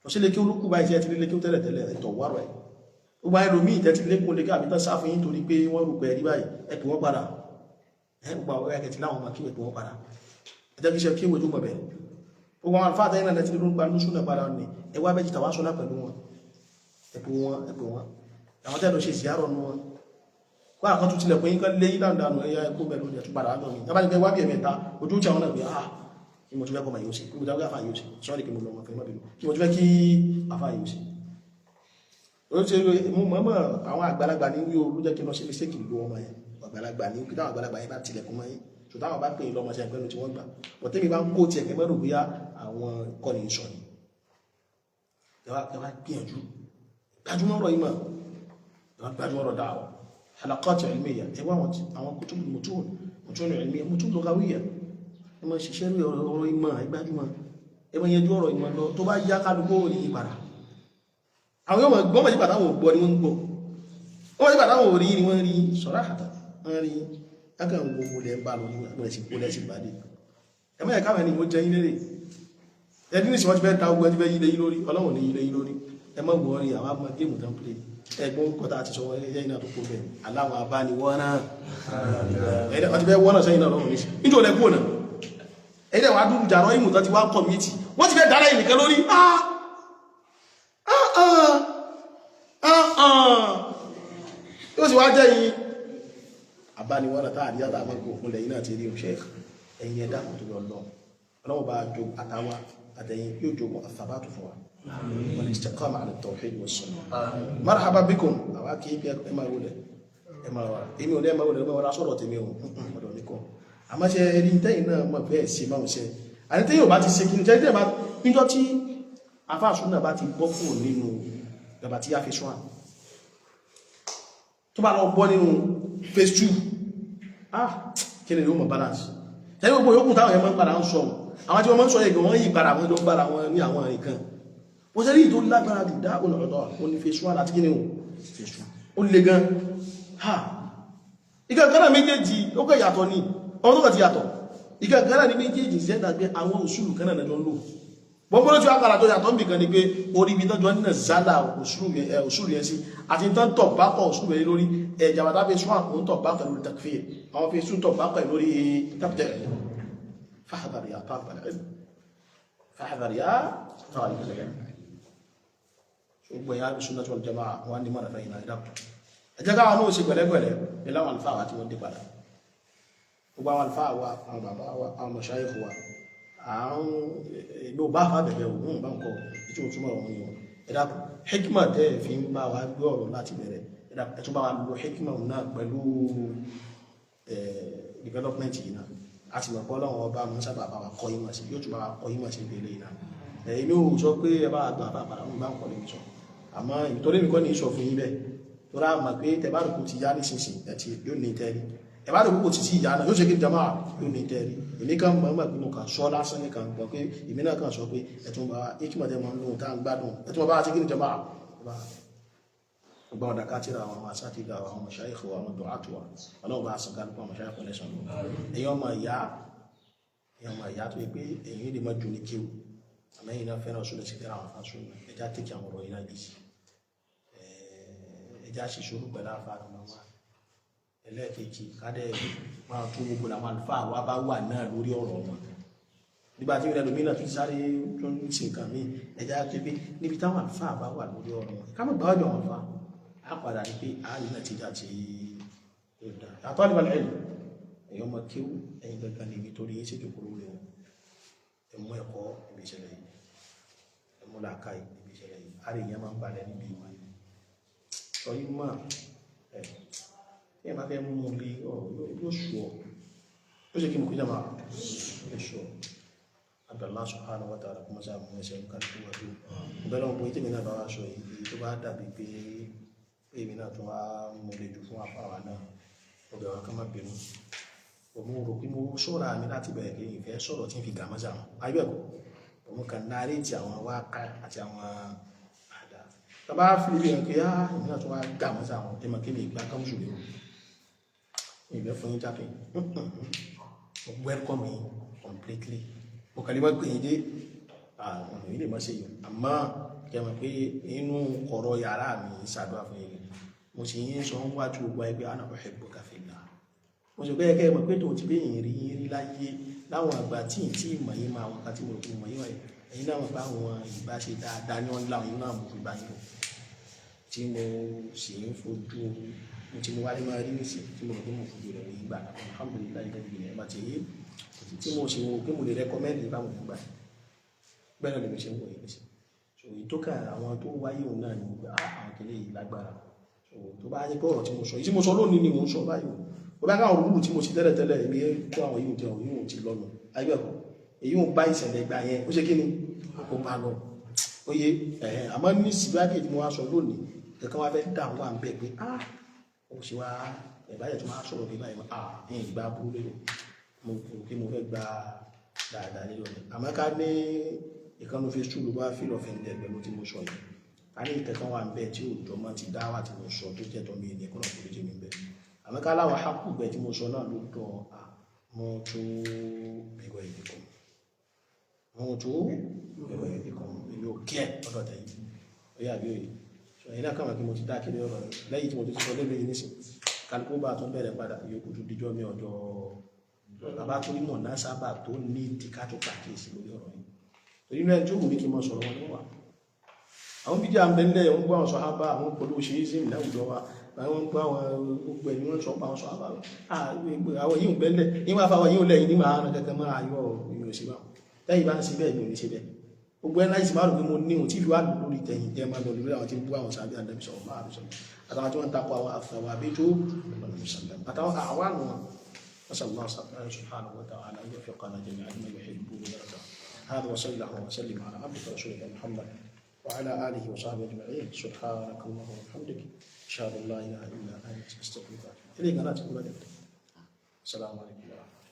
Lọ sí lè kí olúkú báyìí tí ẹ ti lé kí ó tẹ́lẹ̀ tẹ́lẹ̀ ẹ̀tọ̀ wárọ̀ ẹ̀. Gbogbo àwọn ẹlòmíì tẹ́ ti lékún lé káàbí tán sá fún yín torí pé wọ́n rò pé ẹ̀rí báyìí, ẹ pè wọ́n padà. Ẹ gbogbo àwọn ẹ̀kẹ́ ti láwọn ọmọ kí ẹ pè wọ́n padà. Ẹ jẹ́ kí iṣẹ́ kí ìwé tó mọ̀ bẹ́ẹ̀. Gbogbo àwọn àlùfáà tẹ́yìn náà ti ló ń gba lóṣù náà padà ní ẹ wá bẹ́ẹ̀ jìtà wá sọ́lá pẹ̀lú wọn. Ẹ pè wọ́n, ẹ pè wọ́n. Àwọn tẹ́lọ ṣe ìyárọ̀ nu wọn. Kó àwọn tó tilẹ̀kùn yín kán lé yín dànù ẹ̀yà ẹ̀kọ́ bẹ̀rù ní ẹ̀tún padà wá lọ́nà. Tábà ní pé wá bí ẹ̀mẹ́ta, ojú tí àwọn náà pé ah kí mo tún fẹ́ kọ́ máa yóò ṣe, kí mo tún fẹ́ kí àfáà yóò ṣe, sọ́ọ̀rì kí mo lọ wọn fẹ́ má bínú, kí mo tún fẹ́ kí àfáà yóò ṣe. Ó ṣe mú mọ́mọ́ àwọn àgbàlagbà ní wí o ló jẹ́ kí n lọ sí mistake ìlú ọmọ yẹn. Àgbàlagbà ní kí táwọn àgbàlagbà yẹn bá tilẹ̀kùn mọ́ yín, so táwọn bá pè é lọ́mọ ṣe ìpẹ́nu tí wọ́n gbà. Bọ̀ tẹ́mi bá ń kó tiẹ̀ kẹ́ mẹ́rù bóyá àwọn kọ́ ni sọ ni. Ẹ wá gbìyànjú, gbajúmọ̀ ọ̀rọ̀ yìí mọ̀, ẹ wá gbajúmọ̀ ọ̀rọ̀ da'wa. Halaqat ilmiyya, ẹ wá àwọn kutub mutun, mutun ilmiyya, mutun lughawiyya. Ẹ máa ṣiṣẹ́ lórí ọ̀rọ̀ ìmọ̀, ẹ gbajúmọ̀. Ẹ máa yanjú ọ̀rọ̀ ìmọ̀ lọ, tó bá yá kálukú ò ní yí padà. Àwọn yóò mọ̀ gbọ́mọ̀ sígbà táwọn ò gbọ́ ni wọ́n ń gbọ́. Wọ́n sígbà táwọn ò rí ni wọ́n rí sọ̀rọ̀ àtà. Wọ́n rí lákàn gbogbo lẹ́ ń bá lọ ní wọ́n sì kó lẹ́sìn bá dé. Ẹ má yẹ káwọn ẹni mo jẹ yín lérè. Ẹni ní ìsìnwọ́n ti fẹ́ ta ogun ẹni fẹ́ yí lé yín lórí, Ọlọ́run ní yí lé yín lórí. Ẹ má wọ́n rí àwọn ọmọ géèmù tán play. Ẹgbọ́n kọta àti sọ ẹyẹ iná tó kó bẹ̀. Aláwọn abániwọ́n náà. Ẹni wọ́n ti fẹ́ wọ́n náà sẹ́yìn náà lọ́rùn ní sí. Nítorí ẹ kúrò náà. Ẹni wàá dúró jàrọ́ ìmù tán ti wá kọ̀mítì. Wọ́n ti fẹ́ dára ìnìkan lórí. Ah! Ah ah! Ah ah! Yóò sì wá jẹ́ yìí. Abániwọ́n náà táà rí àtàwọn òkun lẹ́yìn náà ti rí o Sheikh. Ẹ̀yin ẹ̀dá kò tó lọ lọ. Ọlọ́run bá jo àtàwà àtẹ̀yìn yóò jogun àtàbàtù fún wa. Wal istiqama ala tawhid was sunnah. Marhaba bikum. Àwa kì í bí ẹ máa wọlé. Ẹ máa wà. Èmi ò ní ẹ máa wọlé, ẹ máa wọlé sọ̀rọ̀ tèmi o. Ọ̀dọ̀ mi kọ́. Àmọ́ ṣe ẹni tẹ́yìn náà mọ̀ bẹ́ẹ̀ ṣe máa ń ṣe. Àní tẹ́yìn ò bá ti ṣe kí ni tẹ́yìn bá níjọ́ tí àfáà súnà bá ti bọ́ kúrò nínú bàbá tí a fi sún à. Tó bá lọ bọ́ nínú phase 2, ah kí ni yóò mọ̀ balance. Tẹ́yìn gbogbo yòókù táwọn yẹn máa ń padà ń sọ. Àwọn tí wọ́n máa ń sọ yẹn gan wọ́n yí padà wọ́n jọ ń bára wọn ní àwọn nǹkan. Wọ́n ṣe rí ìtò lágbára jù dá ọ̀nà ọ̀dọ́ ó ní phase 1 àti kí ni o phase 2. Ó le gan. Ha! Ìkan kan náà méjèèjì ó kẹ́ yàtọ̀ ni. Ọmọ tó kàn ti yàtọ̀. Ìkan kan náà ní méjèèjì ṣe ń dàgbé àwọn òṣùlù kan náà lọ ń lò. Gbogbo tí wọ́n padà tó yàtọ̀ níbì kan ni pé orí ibi tọ́jú nínú zálà òṣùlù yẹn sí àti tán tọ̀ bá kọ̀ òṣùlù yẹn lórí ẹ̀jàbàtà phase 1 òun tọ̀ bá kọ̀ lórí takfir, àwọn phase 2 tọ̀ bá kọ̀ lórí tabdi'. Fahdhar ya talib al-ilm. Fahdhar ya talib al-ilm. Gbogbo ẹ̀yà sunnah wal jama'a wọn ní mọ̀nà fẹ́yìn náà ẹ̀dàkùn. Ẹ jẹ́ káwọn náà ṣe pẹ̀lẹ́pẹ̀lẹ́ pẹ̀lú àwọn àlùfáà wa tí wọ́n dé padà. Gbogbo àwọn àlùfáà wa, àwọn bàbá wa, àwọn mashayikh wa, àwọn ìlú bá fà bẹ̀bẹ̀ òun bá ń kọ ìtí ó túnmọ̀ òun ni wọn. Ẹ dákun, hikma tẹ́ ẹ̀ fi ń bá wa gbé ọ̀rọ̀ láti bẹ̀rẹ̀. Ẹ dákun, ẹ tún bá wa lo hikma náà pẹ̀lú development yìí náà. A sì mọ̀ pé Ọlọ́run ọba mú sábà bá wa kọ́ ìmọ̀ sí, yóò tún bá wa kọ́ ìmọ̀ sí ìpele yìí náà. Èmi ò sọ pé ẹ bá gbà bá padà mú bá ń kọ́ lèmi sọ. Àmọ́ ìtorí mi kọ́ ní sọ fún yín bẹ́ẹ̀. Torí a mọ̀ pé tẹ bá rò kó ti yá nísinsìnyí, ẹ ti yóò ní tẹ́rí. Ẹ bá rò kó ti tí ìyá náà, yóò ṣe kí jama yóò ní tẹ́rí. Èmi kan mọ̀ mọ̀ pé mo kàn sọ lásán ní kan gbọ́ pé èmi náà kàn sọ pé ẹ tún bá hikma tẹ máa ń lóhun tá à ń gbádùn. Ẹ tún bá wa ṣe kí ni jama. Gbogbo àwọn dàkátìrà àwọn asátìdà àwọn mashayikh wa, àwọn du'at wa, Ọlọ́run bá san kálukú àwọn mashayikh lẹ́san lọ. Ẹ̀yin ọmọ ìyá tó yẹ pé ẹ̀yin lè má ju ní kéwù. Àmọ́ ẹ̀yin náà fẹ́ràn súnà sí fẹ́ràn àwọn afá súnà. Ẹja tẹ́kì àwọn ọ̀rọ̀ yìí náà yìí sí. Ẹja ṣe sùúrù pẹ̀lú àfáà náà wá. Ẹlẹ́ẹ̀kejì, kádẹ́ máa tún gbogbo làwọn àlùfáà wa bá wà náà lórí ọ̀rọ̀ wọn. Nígbà tí ìrẹ́lòmí náà tún sáré tó ń ṣe nǹkan míì, ẹja tó pé níbi táwọn àlùfáà bá wà lórí ọ̀rọ̀ wọn. Ká má gbáwájú àwọn àlùfáà. A padà rí pé ààyè náà ti jà tí ó dá. Àtọ́lẹ̀ balẹ̀ ẹ̀yìn, ẹ̀yọ́ ọmọ kéwú, ẹ̀yin gangan ní ibi torí yín ṣèjòkó lórí wọn. Ẹmú ẹ̀kọ́ níbi ìṣẹ̀lẹ̀ yìí, ẹmú làákàyè níbi ìṣẹ̀lẹ̀ yìí. Àrè yẹn máa ń balẹ̀ níbi ìmọ̀ yìí. Sọ yìí mọ̀ ẹ̀ tí ẹ bá fẹ́ mú un lé ọ̀rọ̀ yóò sù ọ́. Ó ṣe kí mo kí jẹ́ máa yóò sù ọ́. Allah subhanahu wa ta'ala kuma sáà mú ẹsẹ̀ nǹkan tó wà tó bẹ́ẹ̀ lọ́wọ́ bóyá tèmi náà bá wá sọ yìí tó bá dàbí pé èmi náà tún wá mú lè jù fún apá wa náà, ọbẹ̀ wa ká má bínú. Òun rò pé mo sọ̀rọ̀ àmì láti bẹ̀rẹ̀ pé ìfẹ́ sọ̀rọ̀ tí ń fi gà mọ́sà wọn ayé ẹ̀kọ́ òun kàn náréètì àwọn wákà àti àwọn àdá tàbá fi ibi hàn pé á èmi náà tún wá gà mọ́sà wọn, ẹ mọ̀ kí mi ìgbà kan jù lérò ìfẹ́ fún yín jápé mo welcome yín completely. Mo kàn lè má gbé yín dé àwọn èyí lè má ṣe yìí, àmọ́ kí ẹ mọ̀ pé inú kọ̀rọ̀ yàrá mi ṣàdúrà fún yín, mo sì yín sọ ń wájú gbogbo ẹgbẹ́ ana uhibbuka fillah. Mo sì bẹ́ẹ̀ kẹ́ mọ̀ pé tòun ti bẹ́yìn rí yín rí láyé láwọn àgbà tí ì tí mọ̀ yín máa wọn ká tí mo rò pé mọ̀ yín wáyé, ẹ̀yin náà mọ̀ pé àwọn ìbáṣe dáadáa ní wọ́n láwọn yín náà mo fi bá yín lò tí mo sì ń fojú mo tí mo wá ní máa rí nísìn tí mo rò pé mo fojú rẹ̀ wòye gbà náà. Alhamdulillahi lẹ́yìn ìgbìyànjú bá ti yé tí mo sì wò pé mo lè rẹ́kọ́mẹ́ndì báwọn fún gbà bẹ́ẹ̀ náà lèmi ṣe ń wòye nísìn. So ìtókà àwọn tó wáyé òun náà ni mo gbé àwọn kìlẹ̀ yìí lágbára. So tó bá yẹ pé ọ̀rọ̀ tí mo sọ yìí tí mo sọ lónìí ni mo ń sọ báyìí o bá káwọn rúrù tí mo ṣe tẹ́lẹ̀ tẹ́lẹ̀ èmi kó àwọn yìí jẹun yìí ti lọ́nu ayébẹ̀kọ́ èyí ò bá ìṣẹ̀lẹ̀ ìgbà yẹn ó ṣe kí ni ó bá lọ oye ẹ̀hẹ́n. Àmọ́ ní síwájú tí mo wá sọ lónìí kankan wá fẹ́ dà wà ń bẹ̀ pé ah ó ṣe wá ẹ̀báyẹ̀ tó máa sọ̀rọ̀ bí báyìí, ah ní ìgbà burú lérò mo rò pé mo fẹ́ gba dáadáa lérò mi. Àmọ́ ká ní ìkànnì Facebook ló bá feel offended pẹ̀lú tí mo sọ yìí, ká ní ìkẹ́kọ̀ọ́ wà ń bẹ̀ tí òjò mọ́ ti dá wà tí mo sọ tó jẹ́ tọ́ mi ní kọ́nà kò lè jẹ́ mi bẹ́ẹ̀. Àmọ́ ká láwọn hákù bẹ̀ tí mo sọ náà ló tọ́ mo tó bẹ̀rẹ̀ ìdíkọ̀ mo tó bẹ̀rẹ̀ ìdíkọ̀ èmi ò kí ẹ̀ ọ̀dọ̀ tẹ̀yìn ó yà bí òye sọ ẹ̀yin náà kàwọn kí mo ti dá kiri ọ̀rọ̀ lẹ́yìn tí mo ti sọ lébè yìí nísìn kálukú bá tún bẹ̀rẹ̀ padà yòókù tó dijọ́ mi ọjọ́ bàbá tó rí mọ̀ náà sábà tó ní ìdíkà tó pàkíyèsí lórí ọ̀rọ̀ yìí torí náà tí ó wù mí kí n mọ sọ̀rọ̀ wọn níwà àwọn bídí à ń bẹ nílẹ̀ wọ́n gbọ́ àwọn sọ̀hábà àwọn pẹ̀lú ṣeéṣìm láwùjọ wa àwọn gbọ́ àwọn gbogbo ẹni wọ́n sọ pa àwọn sọ̀hábà àwọn yìí ń bẹ nílẹ̀ níwọ̀n afáwọn yìí ń lẹ́yìn níwọ̀n àwọn kankan mọ́ ayọ́ ìrìn òṣè bá lẹ́yìn bá ń ṣe bẹ́ẹ̀ mi ò ní ṣe bẹ́ẹ̀ gbogbo ẹ̀ láìsí máa rò pé mo ní òun tí fi wá lórí tẹ̀yìn tẹ́ máa lọ lórí àwọn tí ń bú àwọn sàbí àdàbí sọ̀rọ̀ máa sọ̀rọ̀ àtàwọn tí wọ́n ń takò àwọn àfẹwà àbí tó àtàwọn àwọn àwọn نسأل الله سبحانه وتعالى أن يوفقنا جميعا لما يحب ويرضى. هذا وصلى الله وسلم على عبدك ورسولك محمد وعلى آله وصحبه أجمعين. سبحانك اللهم وبحمدك أشهد أن لا إله إلا أنت أستغفرك وأتوب إليك. أنا أتوب إليك. السلام عليكم ورحمة الله.